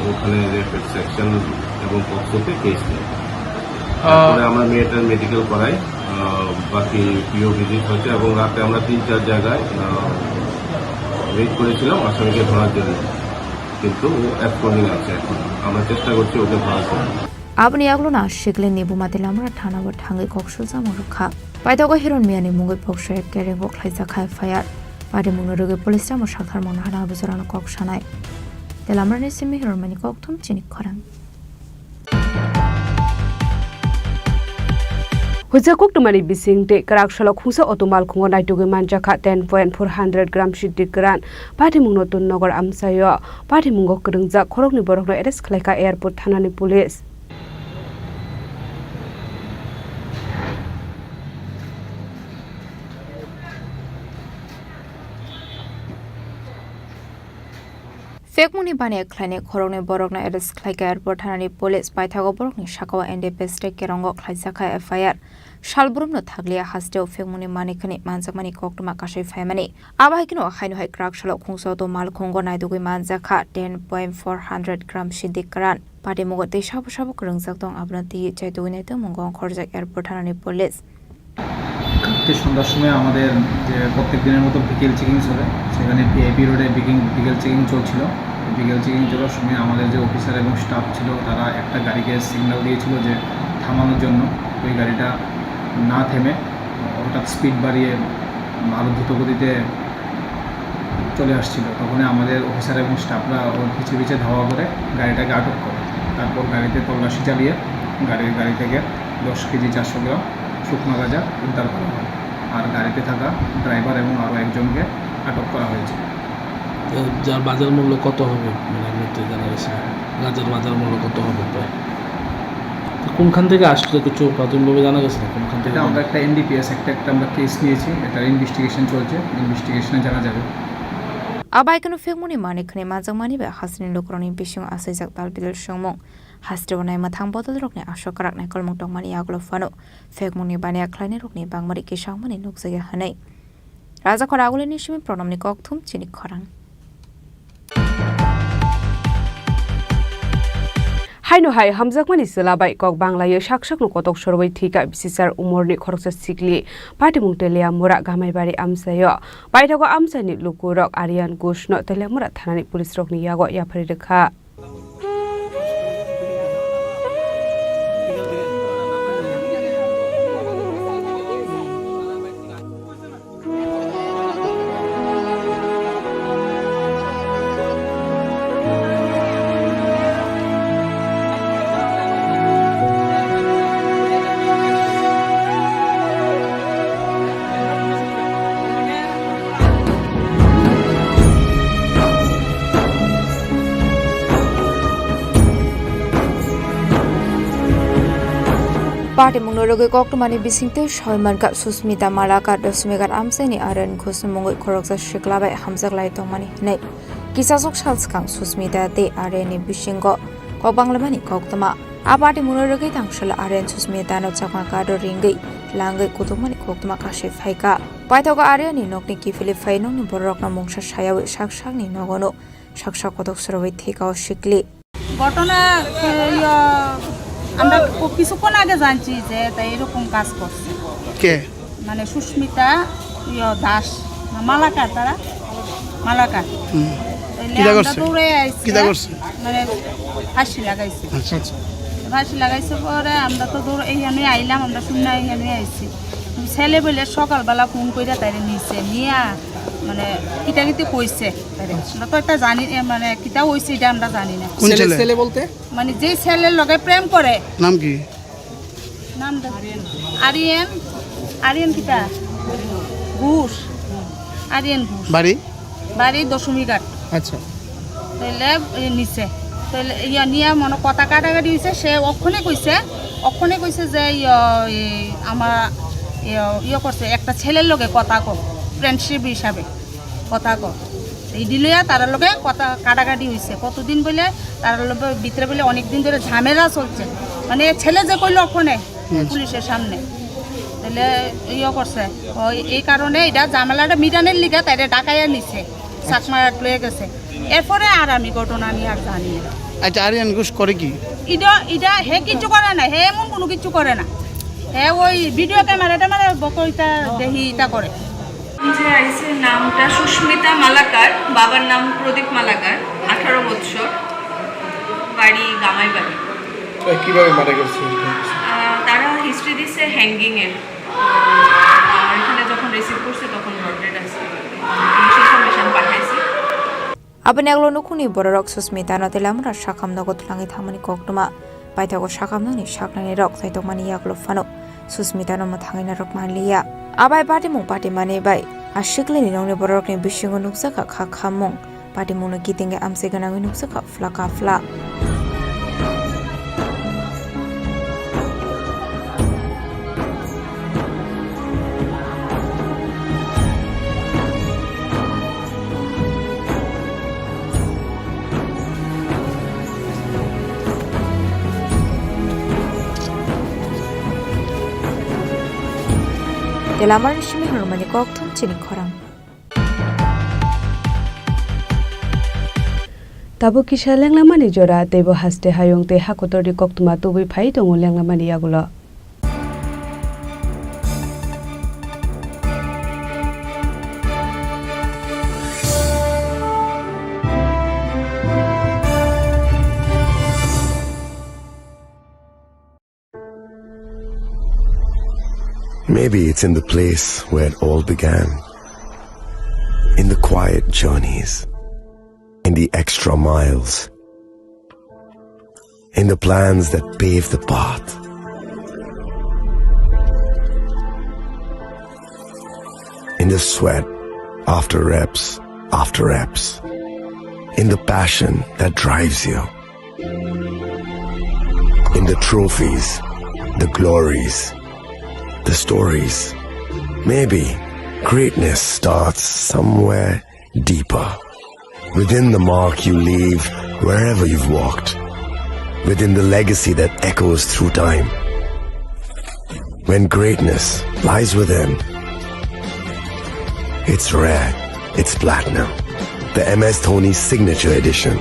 ওখানে রেপ সেকশন এবং পক্সোতে কেস নিই। আহ, তারপরে আমরা মেয়েটার মেডিকেল করাই, আহ, বাকি পিও ভিজিট হয়েছে এবং রাতে আমরা তিন চার জায়গায়, আহ, রেড করেছিলাম আসামিকে ধরার জন্য, কিন্তু ও অ্যাবসকন্ডিং আছে এখন। আমরা চেষ্টা করছি ওকে ধরার জন্য। Aboni yaglona sikli ni buma Teliamura thana o thangwi kok sujamo rwkha. Paithago Hiron Miyani mungwi pokso ek kereng kok khlaijak kha F I R. Patimungno rwgwi police ramo saktharmung hana bujorano kok sanai. Teliamura ni simi Hiron Miyani kok thum chini khorang. Huja koktwmani bising tei kwrak salo khungsa auto malkhungo naitugwi manjakha ten point four hundred gram siddi kwran. Patimungno Tunnogar amchaio patimungo kwrwngjak khoroknwi borokno arrest khlaikha airport thanani police. Phekmungni baniya khlainai khoroknwi borokno arrest khlaikha airport thanani police, paithago borokni sakao N D P S tei kerongo khlaijakha F I R. Salbrumno thakliya hasteo phekmungni manikhani manjakmani koktwma kasui phaimani. Abo hai kheno haino hai kwrak salo khungsa auto malkhungo naitugwi manjakha ten point four hundred gram siddi kwran. Patimungo tei sabo sabo kwrwngjak tong, abono twiwi chaitugwi naitongmungo ongkhorjak airport thanani police. কালকে সন্ধ্যার সময় আমাদের যে প্রত্যেক দিনের মতো বিকেল চেকিং চলে, সেখানে ভি আই পি রোডে বিকিং-, বিকেল চেকিং চলছিল। বিকেল চেকিং চলার সময় আমাদের যে অফিসার এবং স্টাফ ছিল, তারা একটা গাড়িকে সিগন্যাল দিয়েছিল যে থামানোর জন্য। ওই গাড়িটা না থেমে হঠাৎ স্পিড বাড়িয়ে আরও দ্রুত গতিতে চলে আসছিল। তখনই আমাদের অফিসার এবং স্টাফরা ওর পিছে পিছে ধাওয়া করে গাড়িটাকে আটক করে। তারপর গাড়িতে তল্লাশি চালিয়ে গাড়ি, গাড়ি থেকে দশ কেজি চারশো গ্রাম শুকনো গাঁজা উদ্ধার করা হয়। আর গাড়িতে থাকা ড্রাইভার এবং আরও একজনকে আটক করা হয়েছে। যার বাজার মূল্য কত হবে, মানে, আপনি তো জানা গেছে না। গাঁজার বাজার মূল্য কত হবে প্রায়? তো কোনখান থেকে আসছে কিছু প্রাথমিকভাবে জানা গেছে না, কোনখান থেকে এটা আমরা একটা এনডিপিএস, একটা, একটা আমরা কেস নিয়েছি, এটার ইনভেস্টিগেশন চলছে, ইনভেস্টিগেশনে জানা যাবে। A bai kheno phekmungni manwi khwnwi manjakmani bai hasteni lukurokni bisingo achaijak tal bidal swngmung. Hasteo naimwthang bodolrokni aswk kwrak naikolmung tongmani yagulo phano phekmungni baniya khlainairokni bangmari kisangmani nukjakya hwnwi. Rajakhor Agulini simi Pranamni kokthum chini khorang. Haino hai hamjakmani chwla bai kok banglaio sak sakno kotok sorwi thwikha bisisar umorni khoroksa sikli. Patimung Teliamura Gamaibari amchaio. Paithago amchaini lukurok Aryan Ghoshno Teliamura thanani police rokni yago yapharwi rwkha. Patimungno rwgwi koktwmani bisingtwi sawi mankha Susmita Malakar, Dasmighat amchaini Aryan Ghoshni mungwi khoroksa sikla bai hamjak lai tongmani hwnwi. Kisasok sal swkang Susmita tei Aryanni bisingo kok banglaimani koktwma. A patimungno rwgwi tangsola Aryan Susmitano chakma kado ringwi langwi kutukmani koktwma kasui phaikha. Paithago Aryanni nokni kiphilwi phai nokni bororokno mungsa sayawi sak sakni nogono saksa kotok sorowi thwikha o sikli. ঘটনা, এ, ইয়া, আমরা ক-, কিছুক্ষণ আগে জানছি যে এটা এরকম কাজ করছে। কে? মানে সুস্মিতা, ইয়া, দাস, না, মালাকার তারা? মালাকার। হুম। তাইলে কিতা আমরা করছে? দৌড়ে আইছি, কিতা হ্যাঁ? করছে? মানে ফাঁসি লাগাইছে। আচ্ছা, আচ্ছা। ফাঁসি লাগাইছে পরে আমরা তো দৌড়ে এইখানে আইলাম, আমরা শুনে এইখানে আইছি। ছেলে বলে সকালবেলা ফোন করে তাইরে নিছে, নিয়া মানে কিতা কিতি কইছে। আরে, আমরা তো এটা জানি, এ, মানে, কিতা হইছে, এটা আমরা জানি না। কোন ছেলে, ছেলে? ছেলে বলতে? মানে, যেই ছেলের লগে প্রেম করে। নাম কি? নাম দে-, আরিয়ান, আরিয়ান কিতা? ঘোষ। আরিয়ান ঘোষ। বাড়ি? বাড়ি দশমীঘাট। আচ্ছা। তাইলে, এ, নিছে। তাইলে, ইয়া, নিয়া মনে কথা কাটাকাটি হইছে, সে অক্ষণে কইছে, অক্ষণে কইছে যে, ইয়া, এই, আমার, ইয়া, ইয়ে করছে, একটা ছেলের লগে কথা কো, ফ্রেন্ডশিপ হিসাবে। কথা কর। এই দিলইয়া তার লগে কথা কাটাকাটি হইছে। কতদিন বলে তার লগে ভিতরে বলে অনেক দিন ধরে ঝামেলা চলছে। মানে ছেলে যে কইলো ওখানে হুম। পুলিশের সামনে। তাহলে ইয়ে করছে। ওই এই কারণে এটা ঝামেলাটা মিটানোর লিগে তাইরে ডাকাইয়া নিছে। চাকমা লয়ে গেছে। এরপরে আর আমি ঘটনা নিয়ে আর জানি না। আচ্ছা, আরিয়ান ঘোষ করে কি? ইডা, ইডা হে কিচ্ছু করে না, হে এমন কোনো কিচ্ছু করে না। হে ওই ভিডিও ক্যামেরা ট্যামেরা বকইতা দেখি ইতা করে। যে আইসির নামটা সুস্মিতা মালাকার, বাবার নাম প্রদীপ মালাকার, আঠারো বৎসর, বাড়ি গামাইবাড়ি। তো কিভাবে মারা গেছে? আহ, তারা হিস্ট্রি দিছে হ্যাঙ্গিং এর। তো আমার এখানে যখন রিসিভ করছে তখন ব্রড ডেড আছে। পুলিশ ইনফরমেশন পাঠাইছি। Aboni yagulo nukhungni bororok Susmitano tei lamura sakhamnogo twlangwi thangmani koktwma. Paithago sakhamnokni saknainirok chaitokmani yagulo phano Susmitano mwthangwi narwk manliya. Abai patimung patimani bai a siklini nokni bororokni bisingo nukjakha kha khammung. Patimungno kitingwi amchai gwnangwi nukjakha phlaka phla. Tei lamani simi hwnmani kokthum chini khorang. Tabuk kisa lenglamani jora, teibo haste hayung tei hakotorni koktwma tubui phai tongo lenglamani yagulo. Maybe it's in the place where it all began. In the quiet journeys, in the extra miles, in the plans that pave the path, in the sweat after reps after reps. in the passion that drives you, in the trophies, the glories, the stories. Maybe greatness starts somewhere deeper, within the mark you leave wherever you've walked, within the legacy that echoes through time. When greatness lies within, it's rare, it's platinum. The M S Dhoni Signature Edition.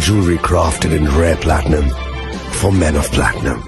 Jewelry crafted in rare platinum for men of platinum.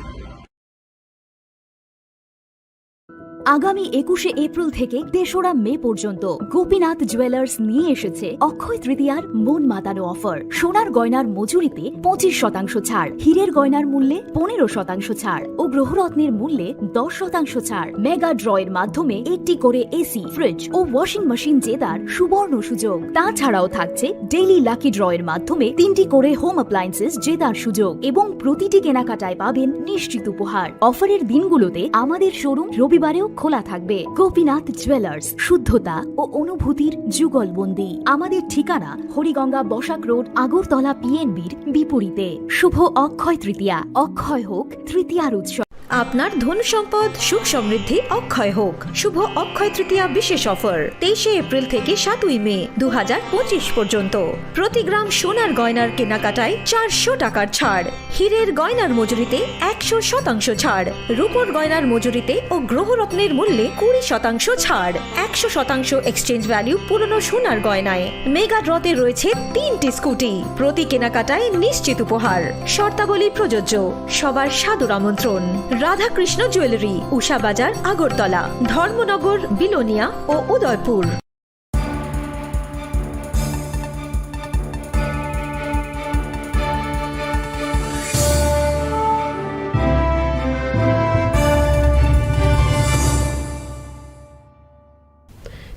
আগামী একুশে এপ্রিল থেকে তেসরা মে পর্যন্ত গোপীনাথ জুয়েলার্স নিয়ে এসেছে অক্ষয় তৃতীয়ার মন মাতানো অফার। সোনার গয়নার মজুরিতে পঁচিশ শতাংশ ছাড়, হীরের গয়নার মূল্যে পনেরো শতাংশ ছাড় ও গ্রহরত্নের মূল্যে দশ শতাংশ ছাড়। মেগা ড্রয়ের মাধ্যমে একটি করে এসি, ফ্রিজ ও ওয়াশিং মেশিন জেতার সুবর্ণ সুযোগ। তাছাড়াও থাকছে ডেইলি লাকি ড্রয়ের মাধ্যমে তিনটি করে হোম অ্যাপ্লায়েন্সেস জেতার সুযোগ এবং প্রতিটি কেনাকাটায় পাবেন নিশ্চিত উপহার। অফারের দিনগুলোতে আমাদের শোরুম রবিবারেও খোলা থাকবে। গোপীনাথ জুয়েলার্স, শুদ্ধতা ও অনুভূতির যুগলবন্দি। আমাদের ঠিকানা হরিগঙ্গা বসাক রোড, আগরতলা পিএনবির বিপরীতে। শুভ অক্ষয় তৃতীয়া, অক্ষয় হোক তৃতীয়ার উৎসব। আপনার ধন সম্পদ সুখ সমৃদ্ধি অক্ষয় হোক। শুভ অক্ষয় তৃতীয়া বিশেষ অফার, তেইশে এপ্রিল থেকে সাতই মে দু হাজার পঁচিশ পর্যন্ত। প্রতি গ্রাম সোনার গয়নার কেনাকাটায় চারশো টাকার ছাড়, হীরের গয়নার মজুরিতে একশো শতাংশ ছাড়, রূপোর গয়নার মজুরিতে ও গ্রহরত্নের মূল্যে কুড়ি শতাংশ ছাড়, একশো শতাংশ এক্সচেঞ্জ ভ্যালু পুরনো সোনার গয়নায়। মেগা ড্রতে রয়েছে তিনটি স্কুটি, প্রতি কেনাকাটায় নিশ্চিত উপহার। শর্তাবলী প্রযোজ্য। সবার সাদর আমন্ত্রণ। রাধাকৃষ্ণ জুয়েলারি, উষা বাজার, আগরতলা, ধর্মনগর, বিলোনিয়া ও Udaipur.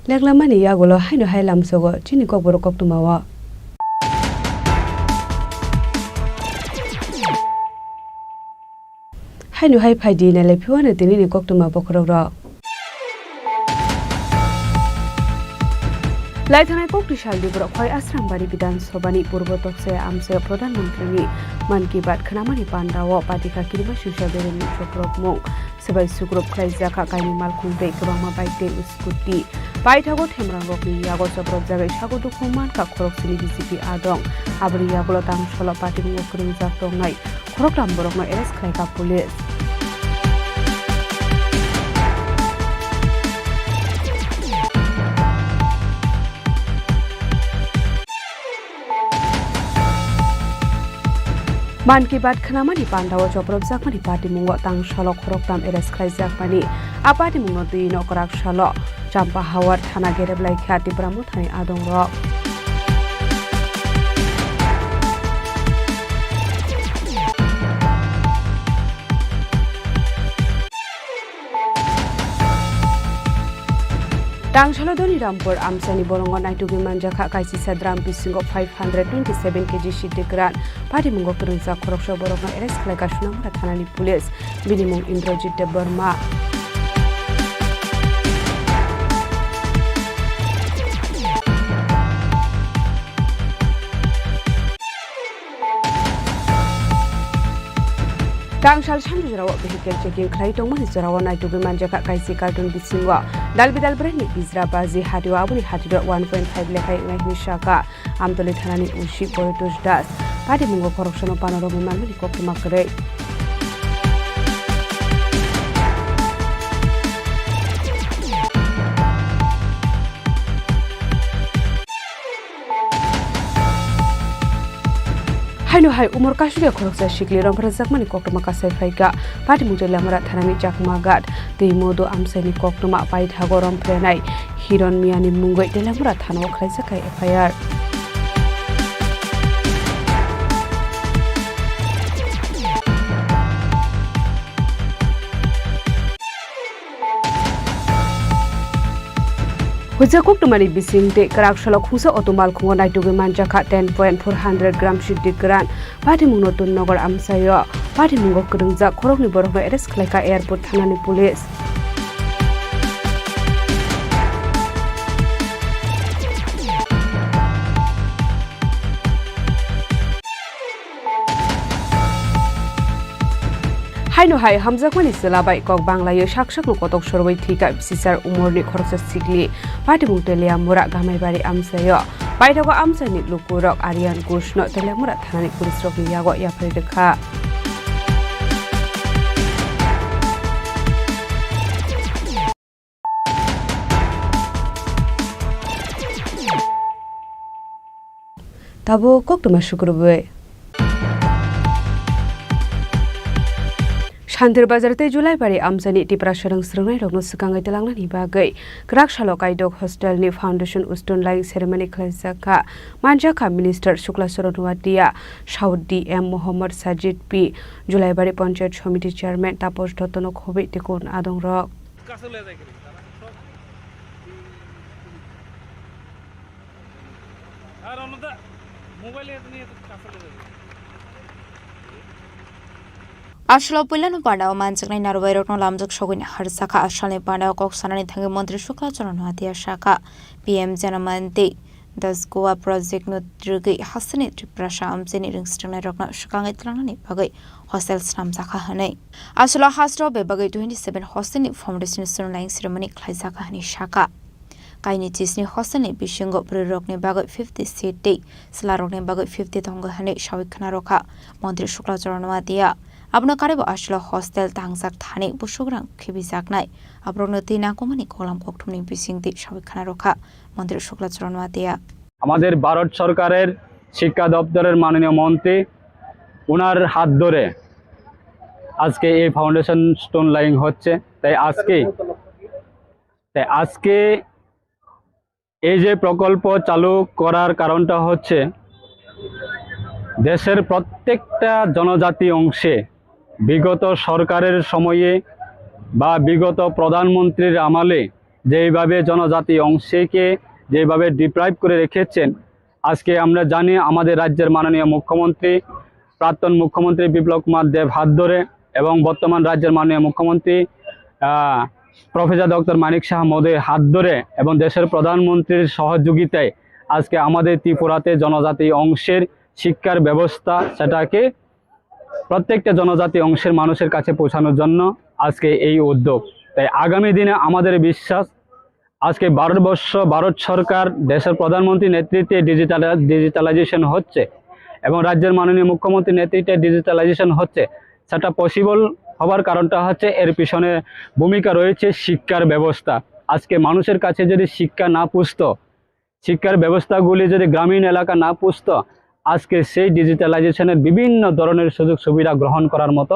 Leklamani yagulo haino hai lamsogo chini kokborok koktwmao. Haino hai phaidi nailai phiwano tinini koktwma bokhorokrok. Laithanai kokti salni borok Khwai Asrambari Bidhan Sabhani Purbo Tokse Amchaio Pradhan Mantrini Mann Ki Baat khnamani pandao patikha kirima singsa beremni chokrokmung. Swbai sukrup khlaijak kha kaini malkhung tei kwbangma bike tei scooty. Paithago themrangrokni yago chopropjagwi sago dukhu mankha khoroksini B J P adong. Aboni yagulo tang solo patimungo kwrwngjak tongnai khoroktham borokno arrest khlaikha police. Mann Ki Baat khnamani pandao chopropjakmani patimungo tang salo khoroktham arrest khlaijakmani. A patimungno twi nokrak salo Champahawar thana gerep laikha Tipra Mothani adongrok. Tang salo Doni Rampur amchaini borongo naitugwi manjakha kaisisa drum bisingo five hundred twenty seven K G siddi kwran. Patimungo kwrwngjak khoroksa borokno arrest khlaikha Sonamura thanani police. Bini mung Indrajit Debbarma. Tangsal sanjujrao vehicle checking khlai tongmani jorao naitugwi manjakha kaisi carton bisingo dalbidal brengni bijra baji hatio, aboni hatio one point five lekhai wngnai hwnwi sakha Amtoli thanani O C Boytosh Das. Patimungo khoroksano panorogwi manmani koktwma kwrwi. Haino hai umor kasugya khoroksa sikli romphrajakmani koktwma kasai phaikha. Patimung Teliamura thanani Chakma Ghat tei Modu amchaini koktwma paithago romphrenai Hiron Miyani mungwi Teliamura thanao khlaijak kha F I R. Huijak koktwmani bising tei kwrak salo khungsa auto malkhungo naitugwi manjakha ten point four hundred gram siddi kwran. Patimungno Tunnagar amchaio patimungo kwrwngjak khoroknwi borokno arrest khlaikha airport thanani police. Eno hai hamjakmani chwla bai kok banglaio sak sakno kotok sorwi thwikha bisichar umorni khoroksa sikli. Patimung Teliamura Gamaibari amchaio. Paithago amchaini lukurok Aryan Ghoshno Teliamura thanani police rokni yago yapharwi rwkha. Tabuk koktwma sukrubwi. Shantir Bazar tei Julaibari amchaini Tiprasa rang swrwngnairokno swkangwi twlangnani bagwi kwrak salo kaidok hostelni foundation stone laying ceremony khlaijakha. Manjakha Minister Shukla Charan Noatia, South D M Mohammad Sajid P, Julaibari Panchayat Samiti Chairman Taposh Dottono khobwi tei kon adongrok. Aswlao puilano pandao manjaknai narwbairokno lamjak sogwini harjakha. Aswlani pandao kok sanani thangwi Montri Shukla Charan Noatia sakha, P M Jana Manti Das Goa project no twrwgwi hasteni Tiprasa amchaini rwngsrwngnairokno swkangwi twlangnani bagwi hostel snamjakha hwnwi. Aswlao hasteo bebagwi twenty seven hostel ni foundation stone laying ceremony khlaijakha hwnwi sakha. Kaini chisni hostel ni bisingo bwrwirokni bagwi fifty seat tei chwlarokni bagwi fifty tongo hwnwi sawi khwnarokha Montri Shukla Charan Noatia. Abono karwibo aswlao hostel tangjak thani busukrang khibijaknai aborokno twi nangkukmani kolam kokthumni bisingtwi sawi khwnarokha Montri Shukla Charan Noatia. আমাদের ভারত সরকারের শিক্ষা দপ্তরের মাননীয় মন্ত্রী, ওনার হাত ধরে আজকে এই ফাউন্ডেশন স্টোন লেইং হচ্ছে। তাই আজকে, তাই আজকে এই যে প্রকল্প চালু করার কারণটা হচ্ছে দেশের প্রত্যেকটা জনজাতি অংশে বিগত সরকারের সময়ে বা বিগত প্রধানমন্ত্রীর আমলে যেইভাবে জনজাতি অংশকে যেইভাবে ডিপ্রাইভ করে রেখেছেন, আজকে আমরা জানি আমাদের রাজ্যের মাননীয় মুখ্যমন্ত্রী, প্রাক্তন মুখ্যমন্ত্রী বিপ্লব কুমার দেব হাত ধরে এবং বর্তমান রাজ্যের মাননীয় মুখ্যমন্ত্রী, আহ, প্রফেসর ডক্টর মানিক সাহা মহোদয়ের হাত ধরে এবং দেশের প্রধানমন্ত্রীর সহযোগিতায় আজকে আমাদের ত্রিপুরাতে জনজাতি অংশের শিক্ষার ব্যবস্থা, সেটাকে প্রত্যেকটা জনজাতি অংশের মানুষের কাছে পৌঁছানোর জন্য আজকে এই উদ্যোগ। তাই আগামী দিনে আমাদের বিশ্বাস, আজকে ভারতবর্ষ, ভারত সরকার, দেশের প্রধানমন্ত্রী নেতৃত্বে ডিজিটাল, ডিজিটালাইজেশন হচ্ছে এবং রাজ্যের মাননীয় মুখ্যমন্ত্রী নেতৃত্বে ডিজিটালাইজেশন হচ্ছে, সেটা পসিবল হবার কারণটা হচ্ছে এর পিছনে ভূমিকা রয়েছে শিক্ষার ব্যবস্থা। আজকে মানুষের কাছে যদি শিক্ষা না পুষতো, শিক্ষার ব্যবস্থাগুলি যদি গ্রামীণ এলাকা না পুষতো, আজকে সেই ডিজিটালাইজেশনের বিভিন্ন ধরনের সুযোগ সুবিধা গ্রহণ করার মতো,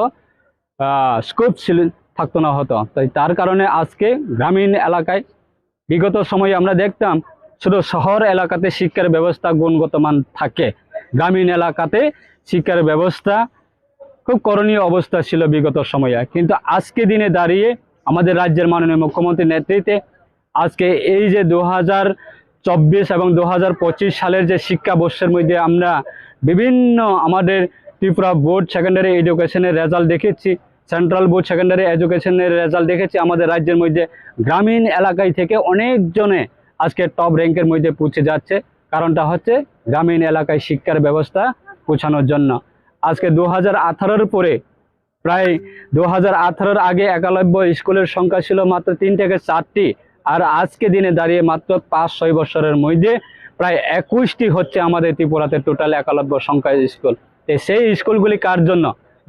আহ, স্কোপ ছিল, থাকতো না হতো। তাই তার কারণে আজকে গ্রামীণ এলাকায় বিগত সময়ে আমরা দেখতাম শুধু শহর এলাকাতে শিক্ষার ব্যবস্থা গুণগত মান থাকে, গ্রামীণ এলাকাতে শিক্ষার ব্যবস্থা খুব করণীয় অবস্থা ছিল বিগত সময়ে। কিন্তু আজকে দিনে দাঁড়িয়ে আমাদের রাজ্যের মাননীয় মুখ্যমন্ত্রীর নেতৃত্বে আজকে এই যে দু হাজার চব্বিশ এবং দু হাজার পঁচিশ সালের যে শিক্ষাবর্ষের মধ্যে আমরা বিভিন্ন আমাদের ত্রিপুরা বোর্ড সেকেন্ডারি এডুকেশনের রেজাল্ট দেখেছি, সেন্ট্রাল বোর্ড সেকেন্ডারি এডুকেশনের রেজাল্ট দেখেছি, আমাদের রাজ্যের মধ্যে গ্রামীণ এলাকায় থেকে অনেকজনে আজকে টপ র্যাঙ্কের মধ্যে পৌঁছে যাচ্ছে। কারণটা হচ্ছে গ্রামীণ এলাকায় শিক্ষার ব্যবস্থা পৌঁছানোর জন্য। আজকে দু হাজার আঠারোর পরে প্রায় দু হাজার আঠারোর আগে একলব্য স্কুলের সংখ্যা ছিল মাত্র তিন থেকে চারটি, আর আজকে দিনে দাঁড়িয়ে মাত্র পাঁচ ছয় বছরের মধ্যে প্রায় একুশটি হচ্ছে আমাদের ত্রিপুরাতে টোটাল একলব্য সংখ্যা স্কুল। তো সেই স্কুলগুলি কার জন্য?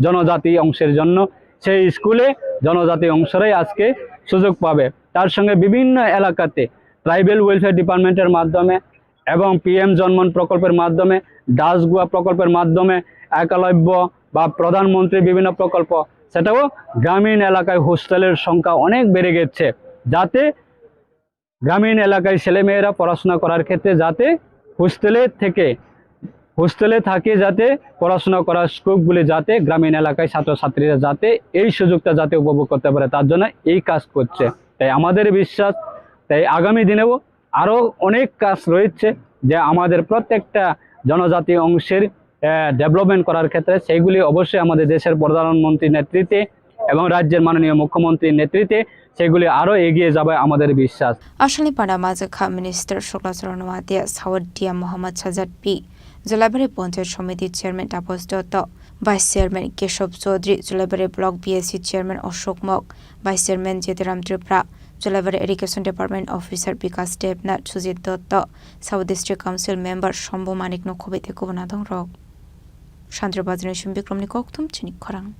জনজাতি অংশের জন্য। সেই স্কুলে জনজাতি অংশরাই আজকে সুযোগ পাবে। তার সঙ্গে বিভিন্ন এলাকাতে ট্রাইবেল ওয়েলফেয়ার ডিপার্টমেন্টের মাধ্যমে এবং পিএম জনমন প্রকল্পের মাধ্যমে, দাসগুয়া প্রকল্পের মাধ্যমে, একলব্য বা প্রধানমন্ত্রী বিভিন্ন প্রকল্প, সেটাও গ্রামীণ এলাকায় হোস্টেলের সংখ্যা অনেক বেড়ে গেছে, যাতে গ্রামীণ এলাকায় ছেলেমেয়েরা পড়াশোনা করার ক্ষেত্রে যাতে হোস্টেলে থেকে, হোস্টেলে থাকে যাতে পড়াশোনা করার স্কোপগুলি যাতে গ্রামীণ এলাকায় ছাত্রছাত্রীরা যাতে এই সুযোগটা যাতে উপভোগ করতে পারে, তার জন্য এই কাজ করছে। তাই আমাদের বিশ্বাস, তাই আগামী দিনেও আরও অনেক কাজ রয়েছে যে আমাদের প্রত্যেকটা জনজাতি অংশের, আহ, ডেভেলপমেন্ট করার ক্ষেত্রে সেইগুলি অবশ্যই আমাদের দেশের প্রধানমন্ত্রীর নেতৃত্বে এবং রাজ্যের মাননীয় মুখ্যমন্ত্রীর নেতৃত্বে সেগুলি আরও এগিয়ে যাবে আমাদের বিশ্বাস। Aswlani panda majwkha Minister Shukla Charan Noatia, South D M Mohammad Sajad P, Jolaibari Panchayat Samiti Chairman Tapas Dotto, Vice Chairman Keshob Chaudhary, Jolaibari Block B S C Chairman Ashok Mok, Vice Chairman Jetiram Tripura, Jolaibari Irrigation Department Officer Bikas Debnath, Sujit Dotto, Sabo District Council Member Shambhu Manik no khobwi tei kubun adongrok. Sandra Bazar ni Sum Bikram ni kokthum chini khorang.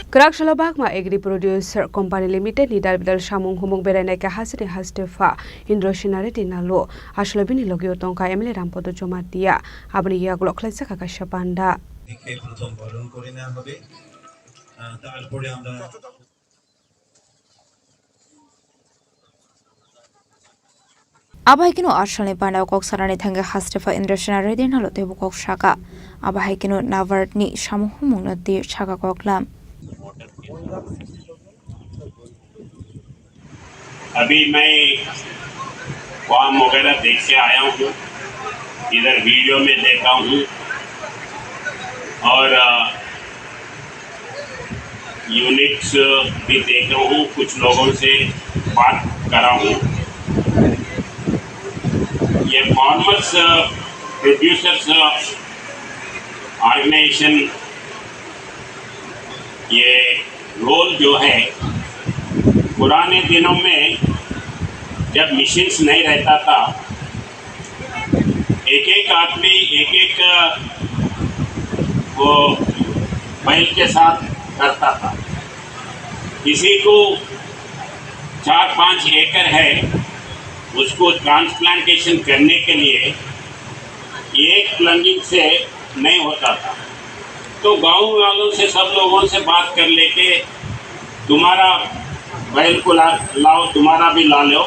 Kwrak salo Bagma Agri Producer Company Limited ni dalbidal samung humung berainai khe hasteni hastepha Indro Sinari Dinalo. Aswlai bini logi o tongkha M L A Rampada Jamatia. Aboni yagulo khlaijak kha kaisa panda. দিকে প্রথম বরণ করে নেওয়া হবে। আহ, তারপরে আমরা Abo hai kheno a salni panda o kok sanani thangwi hastepha Indra Sena Reddy nalo teibo kok saka. Abo hai kheno NABARD ni samung humungno twi saka koklam. अभी मैं फॉर्म वगैरह देख के आया हूँ, इधर वीडियो में देखा हूँ और, अ, यूनिट्स भी देखा हूँ, कुछ लोगों से बात करा हूँ। ये फार्मर्स, अ, प्रोड्यूसर्स, अ, ऑर्गेनाइजेशन, ये रोल जो है, पुराने दिनों में जब मशीन्स नहीं रहता था, एक एक आदमी एक एक, वो बैल के साथ करता था। किसी को चार पाँच एकड़ है, उसको ट्रांसप्लांटेशन करने के लिए एक प्लंगिंग से नहीं होता था। तो गांव वालों से, सब लोगों से बात कर लेके, तुम्हारा बैल को ला, लाओ, तुम्हारा भी ला लो,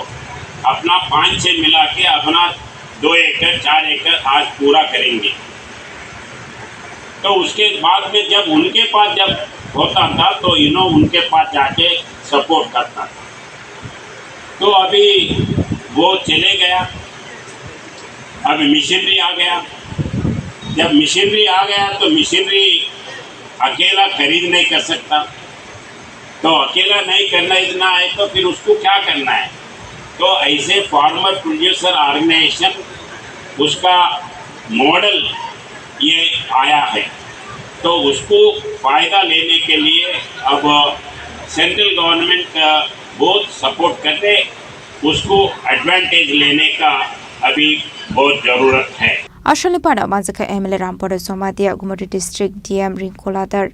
अपना पाँच छः मिला के अपना दो एकड़, चार एकड़ आज पूरा करेंगे। तो उसके बाद में जब उनके पास जब होता था, तो इन्हों उनके पास जाके सपोर्ट करता था। तो अभी वो चले गया, अभी मशीनरी आ गया। जब मशीनरी आ गया, तो मशीनरी अकेला खरीद नहीं कर सकता। तो अकेला नहीं करना इतना है, तो फिर उसको क्या करना है? तो ऐसे फार्मर प्रोड्यूसर ऑर्गेनाइजेशन, उसका मॉडल ये आया है, तो उसको फायदा लेने के लिए अब सेंट्रल गवर्नमेंट बहुत सपोर्ट कर रहे, उसको एडवांटेज लेने का अभी बहुत जरूरत है। Aswlni panda manjakha M L A Rampada Jamatia, Gumoti District D M Ringkula Dar,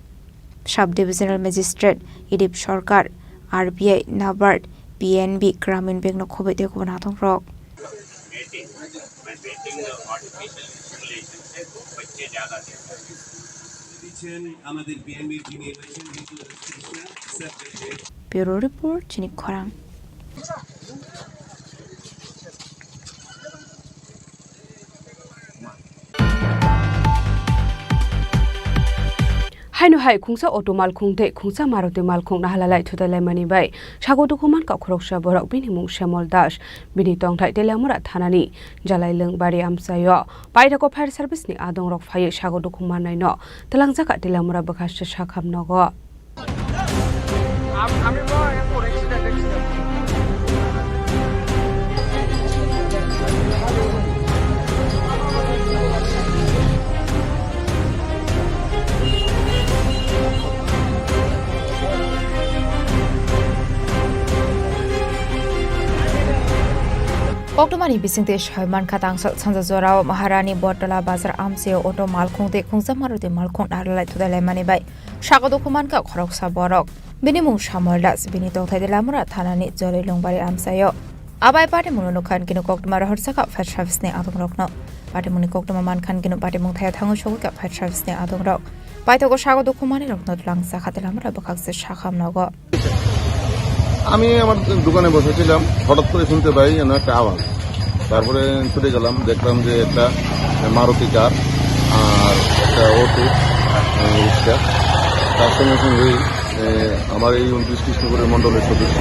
Sub Divisional Magistrate Idip Sarkar, R B I, NABARD, P N B, Gramin Bank no khobwi tei kubun adongrok. Bureau Report, chini khorang. Haino hai khungsa auto malkhung tei khungsa Maruti malkhung nahalalai thutailaimani bai sago dukhu mankha khoroksa borok, bini mung Shyamol Das, bini tongthai Teliamura thanani Jalailwngbari amchaio. Paithakgo fire service ni adongrok phaiwi sago dukhu mannaino twlangjakha Teliamura bwkhaksa sakham nogo. Koktwmani bisingtwi soi mankha, tangsal sanja jorao Maharani Bottola Bazar amchaio auto malkhung tei khungsa Maruti malkhung nahalalai thutailaimani bai sago dukhu mankha khoroksa borok. Bini mung Shyamol Das, bini tongthai Teliamura thanani Jalailwngbari amchaio. Abai patimungno nukhan kino koktwma rohorjakha fire service ni adongrokno. Patimungni koktwma mankhan kino patimung thaya thango sogwikha fire service ni adongrok. Paithago sago dukhu manwirokno twlangjakha Teliamura bwkhaksa sakham nogo. আমি আমার দোকানে বসেছিলাম, হঠাৎ করে শুনতে পাই যেন একটা আওয়াজ। তারপরে ছুটে গেলাম, দেখলাম যে একটা মারুতি কার আর একটা অটো, আহ, রিক্সা। তার সঙ্গে সঙ্গেই, আহ, আমার এই ঊনত্রিশ কৃষ্ণপুরের মণ্ডলের সদস্য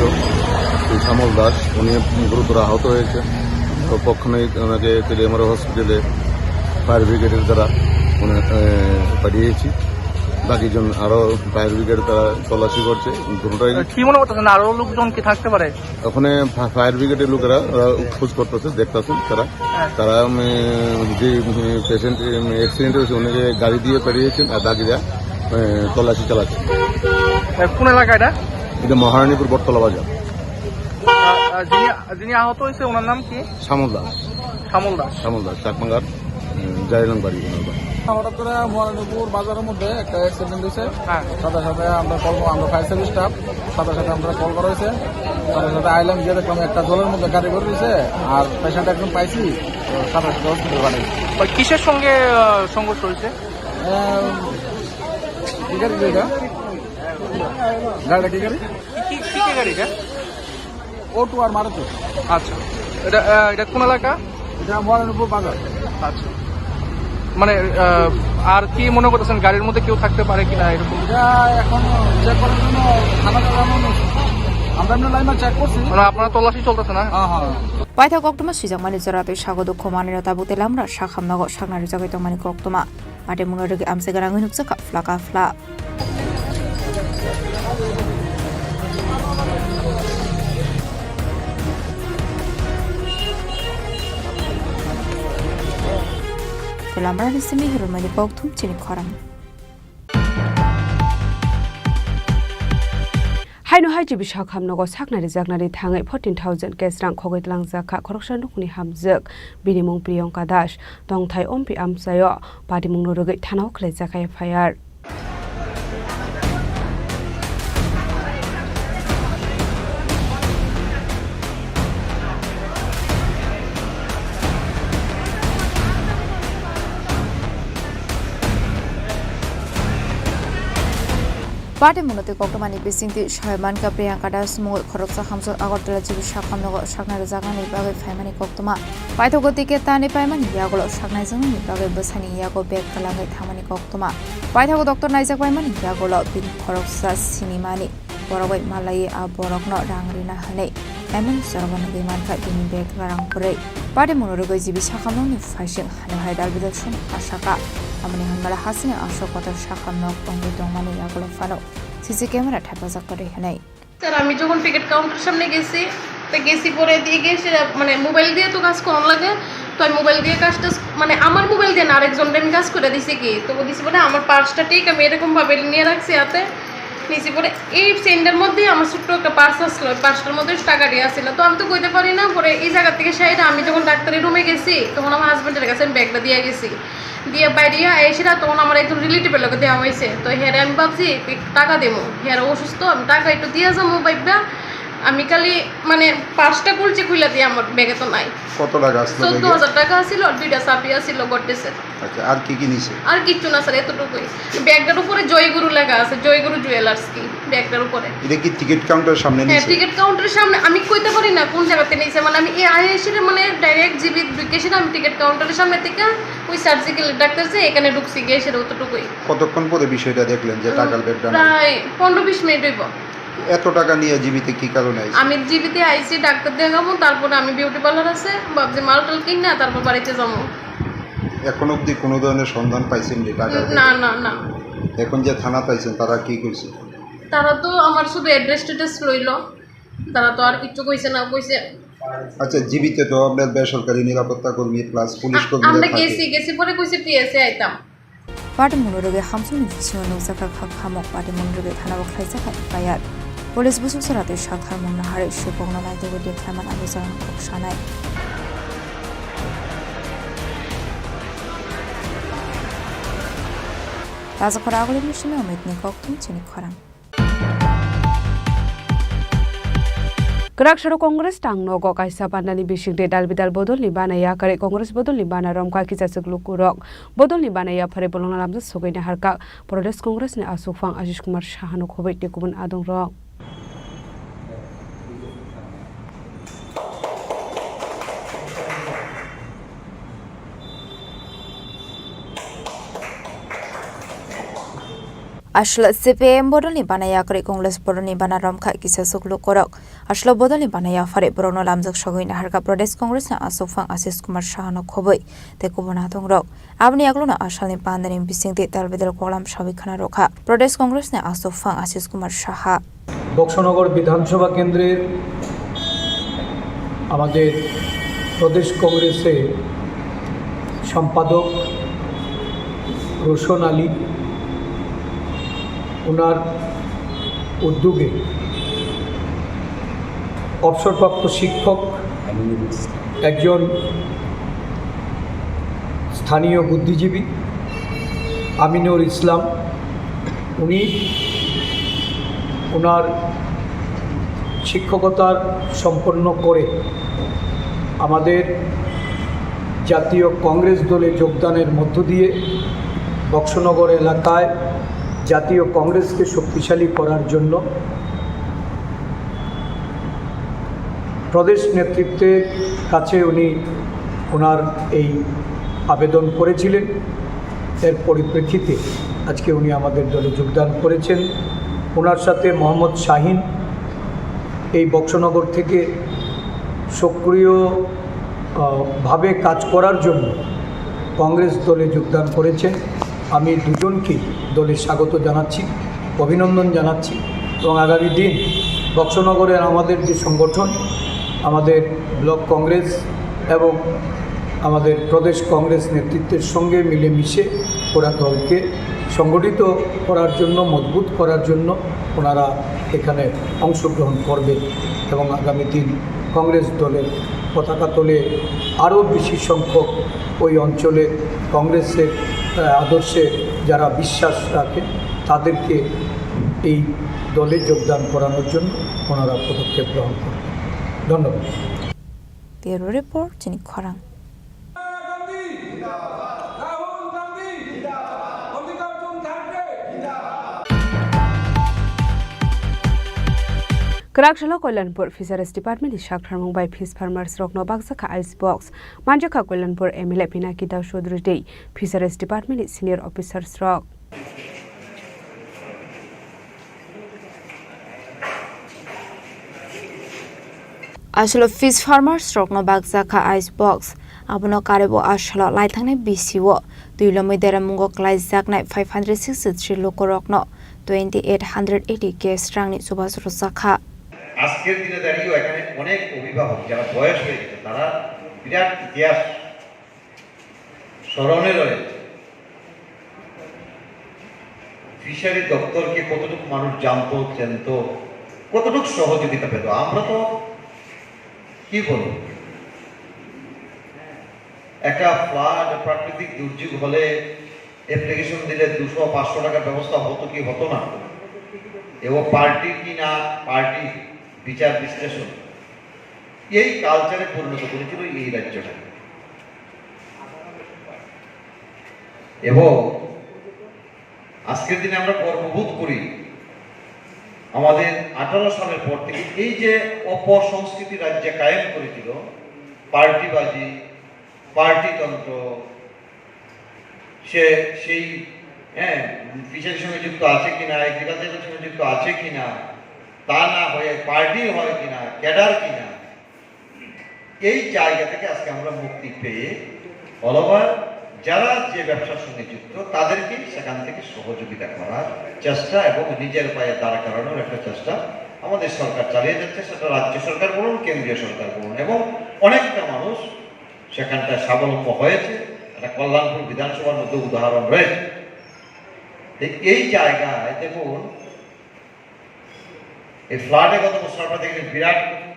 শ্রী শ্যামল দাস, উনি গুরুতর আহত হয়েছেন। তো তৎক্ষণাৎ ওনাকে তেলিয়ামুড়া হসপিটালে ফায়ার ব্রিগেডের দ্বারা উনি, আহ, পাঠিয়েছি। বাকিজন আরো ফায়ার ব্রিগেড তারা তল্লাশি করছে, দুটোটাই। কি মনে করতেছেন, আরো লোকজন কি থাকতে পারে? ওখানে ফা-, ফায়ার ব্রিগেডের লোকেরা, ওরা খোঁজ করতেছে, দেখতেছে তারা। হ্যাঁ। তারা, উম, যে, উম, পেশেন্ট, উম, অ্যাক্সিডেন্ট হয়েছে, ওনাকে গাড়ি দিয়ে পেরিয়েছেন আর বাকিরা, উম, তল্লাশি চালাচ্ছে। এ, কোন এলাকা এটা? এটা মহারানীপুর বটতলা বাজার। আ, আ, যিনি, যিনি আহত হয়েছে, ওনার নাম কি? শ্যামল দাস। শ্যামল দাস। শ্যামল দাস, চাকমাঘাট, উম, জারিলাং বাড়ি ওনার বাড়ি। হঠাৎ করে মহারানীপুর বাজারের মধ্যে একটা অ্যাক্সিডেন্ট হয়েছে। হ্যাঁ। সাথে সাথে আমরা কল, আমরা ফায়ার সার্ভিস স্টাফ, সাথে সাথে আমরা কল করা হয়েছে। সাথে সাথে আইলাম, গিয়ে দেখলাম একটা জলের মধ্যে গাড়ি পড়ে রয়েছে, আর পেশেন্ট একজন পাইছি, তো সাথে সাথে হসপিটাল পাঠাইছি। বা কিসের সঙ্গে, আহ, সংঘর্ষ হয়েছে? আহ, কি গাড়ি রে এটা? গাড়িটা কি গাড়ি? কি, কি, কি গাড়ি এটা? অটো আর মারুতি। আচ্ছা, এটা, আহ, এটা কোন এলাকা? এটা মহারানীপুর বাজার। আচ্ছা, মানে, আহ, আর কি মনে করতেছেন, গাড়ির মধ্যে কেউ থাকতে পারে কিনা এরকম? এটা এখন চেক করার জন্য থানা চালানো হয়েছে। আমরা এমনি লাইনে চেক করছি। মানে আপনারা তল্লাশি চলতেছে না? হ্যাঁ, হ্যাঁ। Paithak koktwma swijakmani jora tei sago dukhu manwirok tabuk tei lamrok sakhamnogo sakna rijagwi tongmani koktwma. Patimungno rwgwi amchai gwnangwi nukjakha phlaka phla. Lamrani simi hirumani kokthum chini khorang. Haino hai G B Sakham nogo saknari jaknari thangwi fourteen thousand cash rang khogwi tlangjak kha khoroksa nukni hamjwk. Bini mung Priyanka Das, tongthai Ompi amchaio patimungno rwgwi thanao khwlaijak kha F I R. Patimungno tei koktwmani bisingtwi soi mankha Priyanka Das mungwi khoroksa hamjwk Agartala G B Sakham nogo sakna rwjaknani bagwi phaimani koktwma. Paithago ticket tanwi paimani yagulo saknaijaknani bagwi bwsani yago bag kwlangwi thangmani koktwma. Paithago doctor naijak paimani yagulo bini khoroksa sinimani borok bai malaiwi a borokno rang rina hwnwi M N Soroban nugwi mankha bini bag rang kwrwi. Patimungno rwgwi G B Sakhamnokni phaising hano hai dalbidal song kha saka. Aboni hwnmale hasini aswk kotor Sakhamnok wngwi tongmani yagulo phano C C camera thepajak kwrwi hwnwi. Sir, আমি যখন ticket counter সামনে গেছি, তো গেছি পরে দিয়ে গিয়ে সেটা, মানে, মোবাইল দিয়ে তো কাজ করানো লাগে, তো আমি মোবাইল দিয়ে কাজটা, মানে, আমার মোবাইল দিয়ে না, আরেকজনকে আমি কাজ করে দিছি কি, তো দিছি পরে আমার পার্সটা ঠিক আমি এরকম ভাবে নিয়ে রাখছি হাতে, নিছি পরে এই চেইনটার মধ্যে আমার ছোট্ট একটা পার্স আসলো, ওই পার্সটার মধ্যে টাকা দিয়ে আসছিল, তো আমি তো কইতে পারি না। পরে এই জায়গা থেকে সাইডে আমি যখন ডাক্তারের রুমে গেছি, তখন আমার হাজব্যান্ডের কাছে আমি ব্যাগটা দিয়ে গেছি। দিয়ে বাইরে আইসি না, তখন আমার একজন রিলেটিভের লোকে দেওয়া হয়েছে। তো হেরে আমি ভাবছি একটু টাকা দেবো, হেরে অসুস্থ, আমি টাকা একটু দিয়ে যাবো ভাইবা। আমি খালি, মানে, পার্সটা খুলছি, খুলে দিয়ে আমার ব্যাগে তো নাই। কত টাকা আসলো চোদ্দ হাজার ব্যাগে? টাকা ছিল, আর দুইটা চাবি আছিল গডরেজের। আচ্ছা, আর কি কি নিছে? আর কিচ্ছু না স্যার, এতটুকুই। ব্যাগটার উপরে জয়গুরু লেখা আছে, জয়গুরু জুয়েলার্স কি ব্যাগটার উপরে। এটা কি টিকিট কাউন্টারের সামনে হ্যাঁ, নিছে? টিকিট কাউন্টারের সামনে। আমি কইতে পারি না কোন জায়গাতে নিছে, মানে, আমি এই আইএসির, মানে, ডাইরেক্ট জিবি ঢুকে এসে আমি টিকিট কাউন্টারের সামনে থেকে ওই সার্জিক্যাল ডাক্তার যে এখানে ঢুকছি, গিয়ে সেটা অতটুকুই। কতক্ষণ পরে বিষয়টা দেখলেন যে টাকার ব্যাগটা নাই? প্রায় পনেরো বিশ মিনিট হইব। এত টাকা নিয়ে জিবিতে কি কারণে আইছেন? আমি জিবিতে আইছি ডাক্তার দেখাবো, তারপরে আমি বিউটি পার্লার আছে, ভাবছি মাল টাল কিনা তারপর বাড়িতে যাবো। এখন অবধি কোনো ধরনের সন্ধান পাইছেন যে টাকার ব্যাপারে? না, না, না। এখন যে থানাত আইছেন, তারা কি কইছে? তারা তো আমার শুধু অ্যাড্রেস ট্যাড্রেস লইলো, তারা তো আর কিচ্ছু কইছে না, কইছে। আচ্ছা, জিবিতে তো আপনার বেসরকারি নিরাপত্তা কর্মী প্লাস পুলিশ আ-, কর্মীরা আমরা থাকে। গেছি, গেছি পরে কইছে টিএসএ আইতাম। Patimungno rwgwi hamsukni bisingo nukjakha kha khamok patimungno rwgwi thanao khlaijak kha F I R. Police busuk chwra twi saktharmungno harwi supokno naitugwi dekhlaimani abo jorano kok sanai. Rajakhor Agulini simi Omitni koktwma chini khorang. Kwrak saro Congress tang nogo kaisa pandani bisingtwi dalbidal bodolni bana yakarwi Congress bodolni bana romkha kichaswk lukurok. Bodolni bana yapharwi bolongno lamjak sogwi naharkha Pradesh Congressni aswkphang Ashish Kumar Sahano khobwi tei kubun adongrok. Aswk C P I M bodolni bana yakarwi Congress bodolni bana romkha kichaswk lukurok. Aswlo bodolni bana yaphari borokno lamjak sogwi naharkha Pradesh Congressni aswk phang Ashish Kumar Sahano khobwi tei kubun natongrok. Aboni yagulono asalni pandani bisingtwi tal bedal koklam sawi khna rwkha Pradesh Congressni aswk phang Ashish Kumar Saha. Boxanagar বিধানসভা কেন্দ্রের আমাদের প্রদেশ কংগ্রেসের সম্পাদক রোশন আলী, ওনার উদ্যোগে অবসরপ্রাপ্ত শিক্ষক, একজন স্থানীয় বুদ্ধিজীবী আমিনুর ইসলাম, উনি ওনার শিক্ষকতার সম্পন্ন করে আমাদের জাতীয় কংগ্রেস দলে যোগদানের মধ্য দিয়ে বক্সনগর এলাকায় জাতীয় কংগ্রেসকে শক্তিশালী করার জন্য প্রদেশ নেতৃত্বের কাছে উনি ওনার এই আবেদন করেছিলেন। এর পরিপ্রেক্ষিতে আজকে উনি আমাদের দলে যোগদান করেছেন। ওনার সাথে মোহাম্মদ শাহিন এই বক্সনগর থেকে সক্রিয়, আহ, ভাবে কাজ করার জন্য কংগ্রেস দলে যোগদান করেছেন। আমি দুজনকেই দলে স্বাগত জানাচ্ছি, অভিনন্দন জানাচ্ছি এবং আগামী দিন বক্সনগরের আমাদের যে সংগঠন, আমাদের ব্লক কংগ্রেস এবং আমাদের প্রদেশ কংগ্রেস নেতৃত্বের সঙ্গে মিলেমিশে ওরা দলকে সংগঠিত করার জন্য, মজবুত করার জন্য ওনারা এখানে অংশগ্রহণ করবেন এবং আগামী দিন কংগ্রেস দলের পতাকা তলে আরও বেশি সংখ্যক ওই অঞ্চলের কংগ্রেসের, আহ, আদর্শে যারা বিশ্বাস রাখেন, তাদেরকে এই দলে যোগদান করানোর জন্য ওনারা পদক্ষেপ গ্রহণ করবেন। ধন্যবাদ। Bureau Report, Chini Khorang. Kwrak salo Kalyanpur Fisheries Department ni sak tharmung bai fish farmers rokno bakjakha ice box. Manjakha Kalyanpur M L A Pinaki Das Chaudhary tei Fisheries Department ni senior officers rok. Aswlo fish farmers rokno bakjakha ice box. Abono karwi bo aswlo laithangnai bisio twi lomwi deramungo klaijaknai five hundred sixty three lukurokno twenty eight hundred eighty cash rangni chubachu rwjakha. আজকের দিনে দাঁড়িয়েও এখানে অনেক অভিভাবক যারা বয়স হয়ে গেছে, তারা বিরাট ইতিহাস স্মরণে রয়েছে। ফিশারি দপ্তরকে কতটুকু মানুষ জানতো, চেনতো, কতটুকু সহযোগিতা পেত? আমরা তো কি বলবো, একটা ফ্লাড, প্রাকৃতিক দুর্যোগ হলে অ্যাপ্লিকেশন দিলে দুশো পাঁচশো টাকার ব্যবস্থা হতো কি হতো না, এবং পার্টি কি না পার্টি, বিচার বিশ্লেষণ, এই কালচারে পরিণত করেছিল এই রাজ্যটা। এবং আজকের দিনে আমরা গর্ববোধ করি, আমাদের আঠারো সালের পর থেকে এই যে অপসংস্কৃতি রাজ্যে কায়েম করেছিল, পার্টিবাজি, পার্টিতন্ত্র, সে সেই, হ্যাঁ, ফিশারির সঙ্গে যুক্ত আছে কিনা, এগ্রিকালচারের সঙ্গে যুক্ত আছে কিনা, তা না হয়ে পার্টি হয় কিনা, ক্যাডার কিনা, এই জায়গা থেকে আজকে আমরা মুক্তি পেয়ে অল ওভার যারা যে ব্যবসার সঙ্গে যুক্ত, তাদেরকে সেখান থেকে সহযোগিতা করার চেষ্টা এবং নিজের পায়ে দাঁড় করানোর একটা চেষ্টা আমাদের সরকার চালিয়ে যাচ্ছে। সেটা রাজ্য সরকার বলুন, কেন্দ্রীয় সরকার বলুন, এবং অনেকটা মানুষ সেখানটায় স্বাবলম্ব হয়েছে। এটা কল্যাণপুর বিধানসভার মধ্যে উদাহরণ রয়েছে। তো এই জায়গায় দেখুন, এই ফ্লাডে গত বছর আপনারা দেখেছেন, বিরাট ক্ষতি।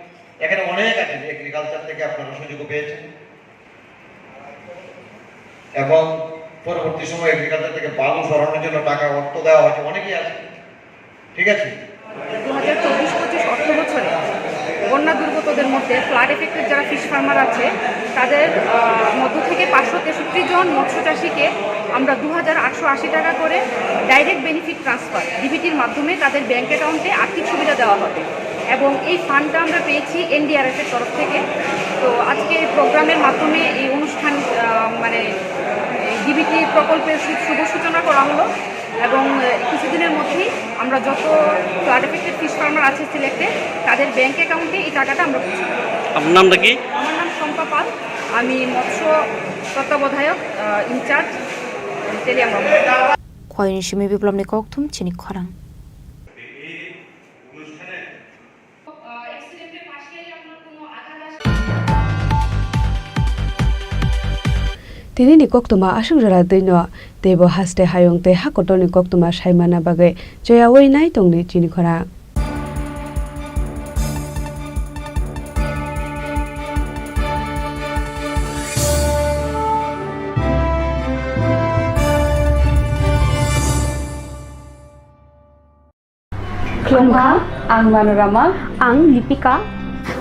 এখানে অনেক আছে, এগ্রিকালচার থেকে আপনারা সুযোগও পেয়েছেন, এবং পরবর্তী সময় এগ্রিকালচার থেকে বালু সরানোর জন্য টাকা, অর্থ দেওয়া হয়েছে, অনেকেই আছে, ঠিক আছে। দু হাজার চব্বিশ পঁচিশ অর্থ বছরে বন্যা দুর্গতদের মধ্যে, ফ্লাড এফেক্টেড যারা ফিশ ফার্মার আছে, তাদের, আহ, মধ্য থেকে পাঁচশো তেষট্টি জন মৎস্য চাষীকে আমরা দু হাজার আটশো আশি টাকা করে ডাইরেক্ট বেনিফিট ট্রান্সফার, ডিবিটির মাধ্যমে তাদের ব্যাংক অ্যাকাউন্টে আর্থিক সুবিধা দেওয়া হবে। এবং এই ফান্ডটা আমরা পেয়েছি এনডিআরএফ এর তরফ থেকে। তো আজকে এই প্রোগ্রামের মাধ্যমে এই অনুষ্ঠান, আহ, মানে, এই ডিবিটি প্রকল্পের শু-, শুভ সূচনা করা হলো। এবং, আহ, কিছুদিনের মধ্যেই আমরা যত ফ্লাড এফেক্টেড ফিশ ফার্মার আছে সিলেটে, তাদের ব্যাংক অ্যাকাউন্টে এই টাকাটা আমরা পৌঁছে দেব। আপনার নামটা কি? আমার নাম শম্পা পাল, আমি মৎস্য তত্ত্বাবধায়ক, আহ, ইনচার্জ, টেলিয়াম Ramna. Khoini simi biplopni kokthum chini khorang. Tini ni koktwma aswk jora twi no teibo haste hayung tei hakotor ni koktwma sai manna bagwi choyaui nai tongdi chini khorang. Khulumkha, ang Manorama. Ang Lipika.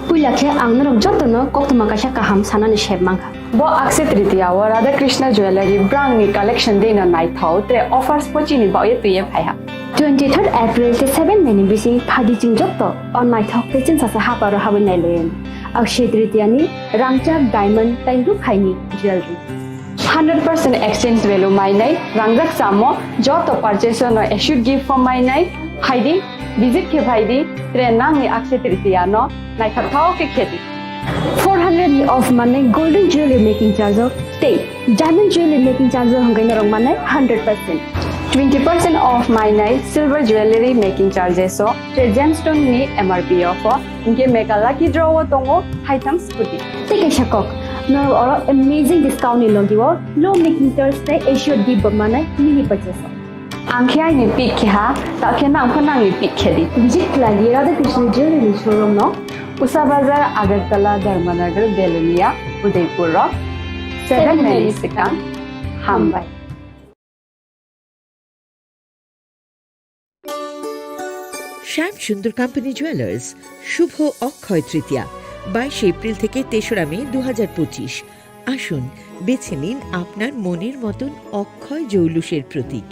Puila khe ang norok jotono koktwma kaisa kaham sanani sep mankha. Bo Akshaya Tritiya o Radha Krishna Jewellery brangni collection deino naithok, tre offers bo chini bagwi twiwi phaiha. Twenty third April tei seven May ni bising phaidi chwng joto o naithok tei chwngsacha haparo habwi nailaio. Akshaya Tritiya ni rangchak diamond tei rukhaini jewellery. Hundred percent exchange value mainai, rangjak chamo, joto purchase no assured gift form mainai, phaidi, visit khe phaidi, tre nangni Akshaya Tritiya no naithok thok khe khedi. Four hundred ni off manai golden jewelry making charge o tei diamond jewelry making charge o hwnkhai norok manai hundred percent. Twenty percent off mainai silver jewelry making charges o tre gemstone ni M R P off o. Hinkhe mega lucky draw o tongo haitham scooty. Tei kaisa kok, norok oro amazing discount ni logi o low making charge tei assured gift bo manai mini purchase o. Ang khe aini pick khe ha, ta khe nang pho nangni pick khe di. Visit khlai di Radha Krishna Jewellery showroom no. Usa Bazar, Agartala, Dharmanagar, Belonia, Udaipur o. Seven May ni swkang. Hambai. শ্যাম Sundar company jewellers, শুভ অক্ষয় তৃতীয়া, বাইশে এপ্রিল থেকে তেসরা মে দু হাজার পঁচিশ। আসুন, বেছে নিন আপনার মনের মতন অক্ষয় জৌলুসের প্রতীক।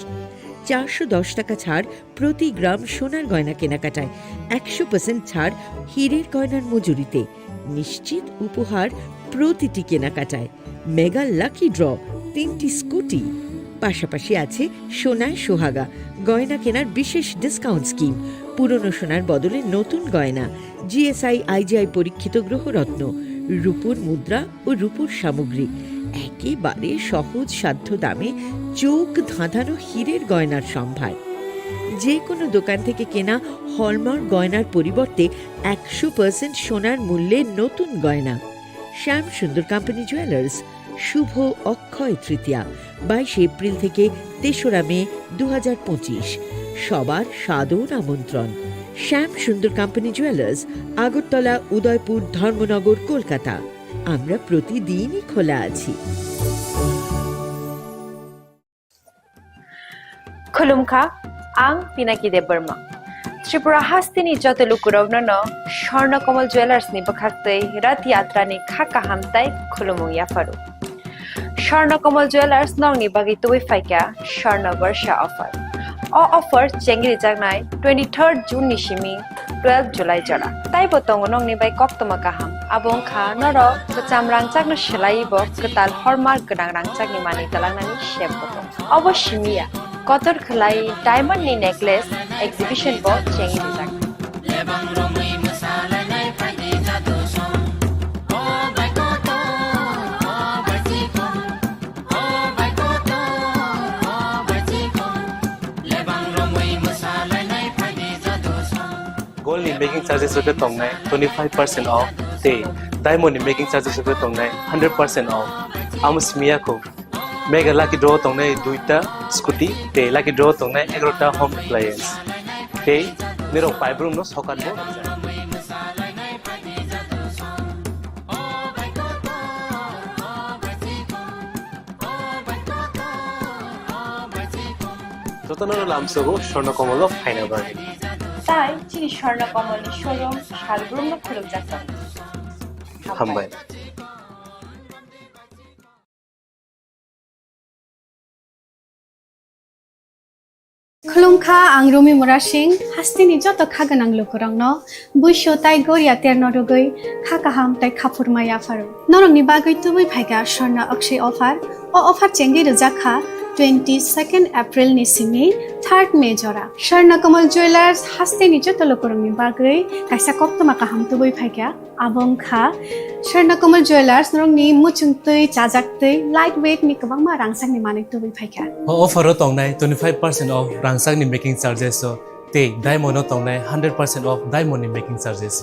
চারশো দশ টাকা ছাড় প্রতি গ্রাম সোনার গয়না কেনাকাটায়, একশো পার্সেন্ট ছাড় হীরের গয়নার মজুরিতে, নিশ্চিত উপহার প্রতিটি কেনাকাটায়। মেগা লাকি ড্র, তিনটি স্কুটি, পাশাপাশি আছে সোনায় সোহাগা, গয়না কেনার বিশেষ ডিসকাউন্ট স্কিম, পুরনো সোনার বদলে নতুন গয়না, G S I I G I পরীক্ষিত গ্রহরত্ন, রূপোর মুদ্রা ও রূপোর সামগ্রী, একেবারে সহজ সাধ্য দামে চোখ ধাঁধানো হীরের গয়নার সম্ভার। যে কোনো দোকান থেকে কেনা হলমার্ক গয়নার পরিবর্তে একশো পার্সেন্ট সোনার মূল্যে নতুন গয়না। শ্যাম সুন্দর কোম্পানি জুয়েলার্স, শুভ অক্ষয় তৃতীয়া, বাইশে এপ্রিল থেকে তেসরা মে দু হাজার পঁচিশ। সবার সাদর আমন্ত্রণ। শ্যাম সুন্দর কোম্পানি জুয়েলার্স, আগরতলা, উদয়পুর, ধর্মনগর, কলকাতা। আমরা প্রতিদিনই খোলা আছি। Khulumkha, ang Pinaki Debbarma. Tripura hasteni joto lukurokno no Swarna Kamal Jewellers ni bwkhaktwi Rath Yatra ni kha kaham tai khulumung yapharu. Swarna Kamal Jewellers nokni bagwi tubui phaikha Swarna Barsha offer. O offer chengri jaknai twenty third June ni simi twelve July jora. Taibo tongo nokni bai koktwma kaham. Abo wngkha norok kwcham rangchakno swlaiwi bo kwtal hallmark gwnang rangchakni manwi twlangnani sep bo tongo. Obo simi ya, kotor khwlai diamond ni necklace exhibition bo chengwi rijak. Gold ni making charges rok khe tongnai twenty five percent off, tei diamond ni making charges rok khe tongnai hundred percent off. Amo simi ya kho. Mega lucky draw tongnai duita scooty, tei lucky draw tongnai egarota home appliance. Tei nirok paibrumno sokat bo rwkjak. Jotono lamsogo Swarna Kamal o phaina bagwi. Tai chini Swarna Kamal ni showroom salbrumno khulukjak tongo. Hambai. Khulumkha, ang Rumi Murasing, hasteni joto kha gwnang lukurokno buisu tai goria terno rwgwi kha kaham tai kha phurma yapharu. Norokni bagwi tubui phaikha Swarna Akshaya offer. O offer chengwi rwjak kha Twenty second April ni simi third May jora Swarna Kamal Jewellers hasteni joto lukurokni bagwi kaisa koktwma kaham tubui phaikha. Abo wngkha Swarna Kamal Jewellers norokni muchungtwi, chajaktwi, light weight ni kwbangma rangchakni manwi tubui phaikha. O offer o tongnai twenty five percent off rangchakni making charges o tei diamond o tongnai hundred percent off diamond ni making charges.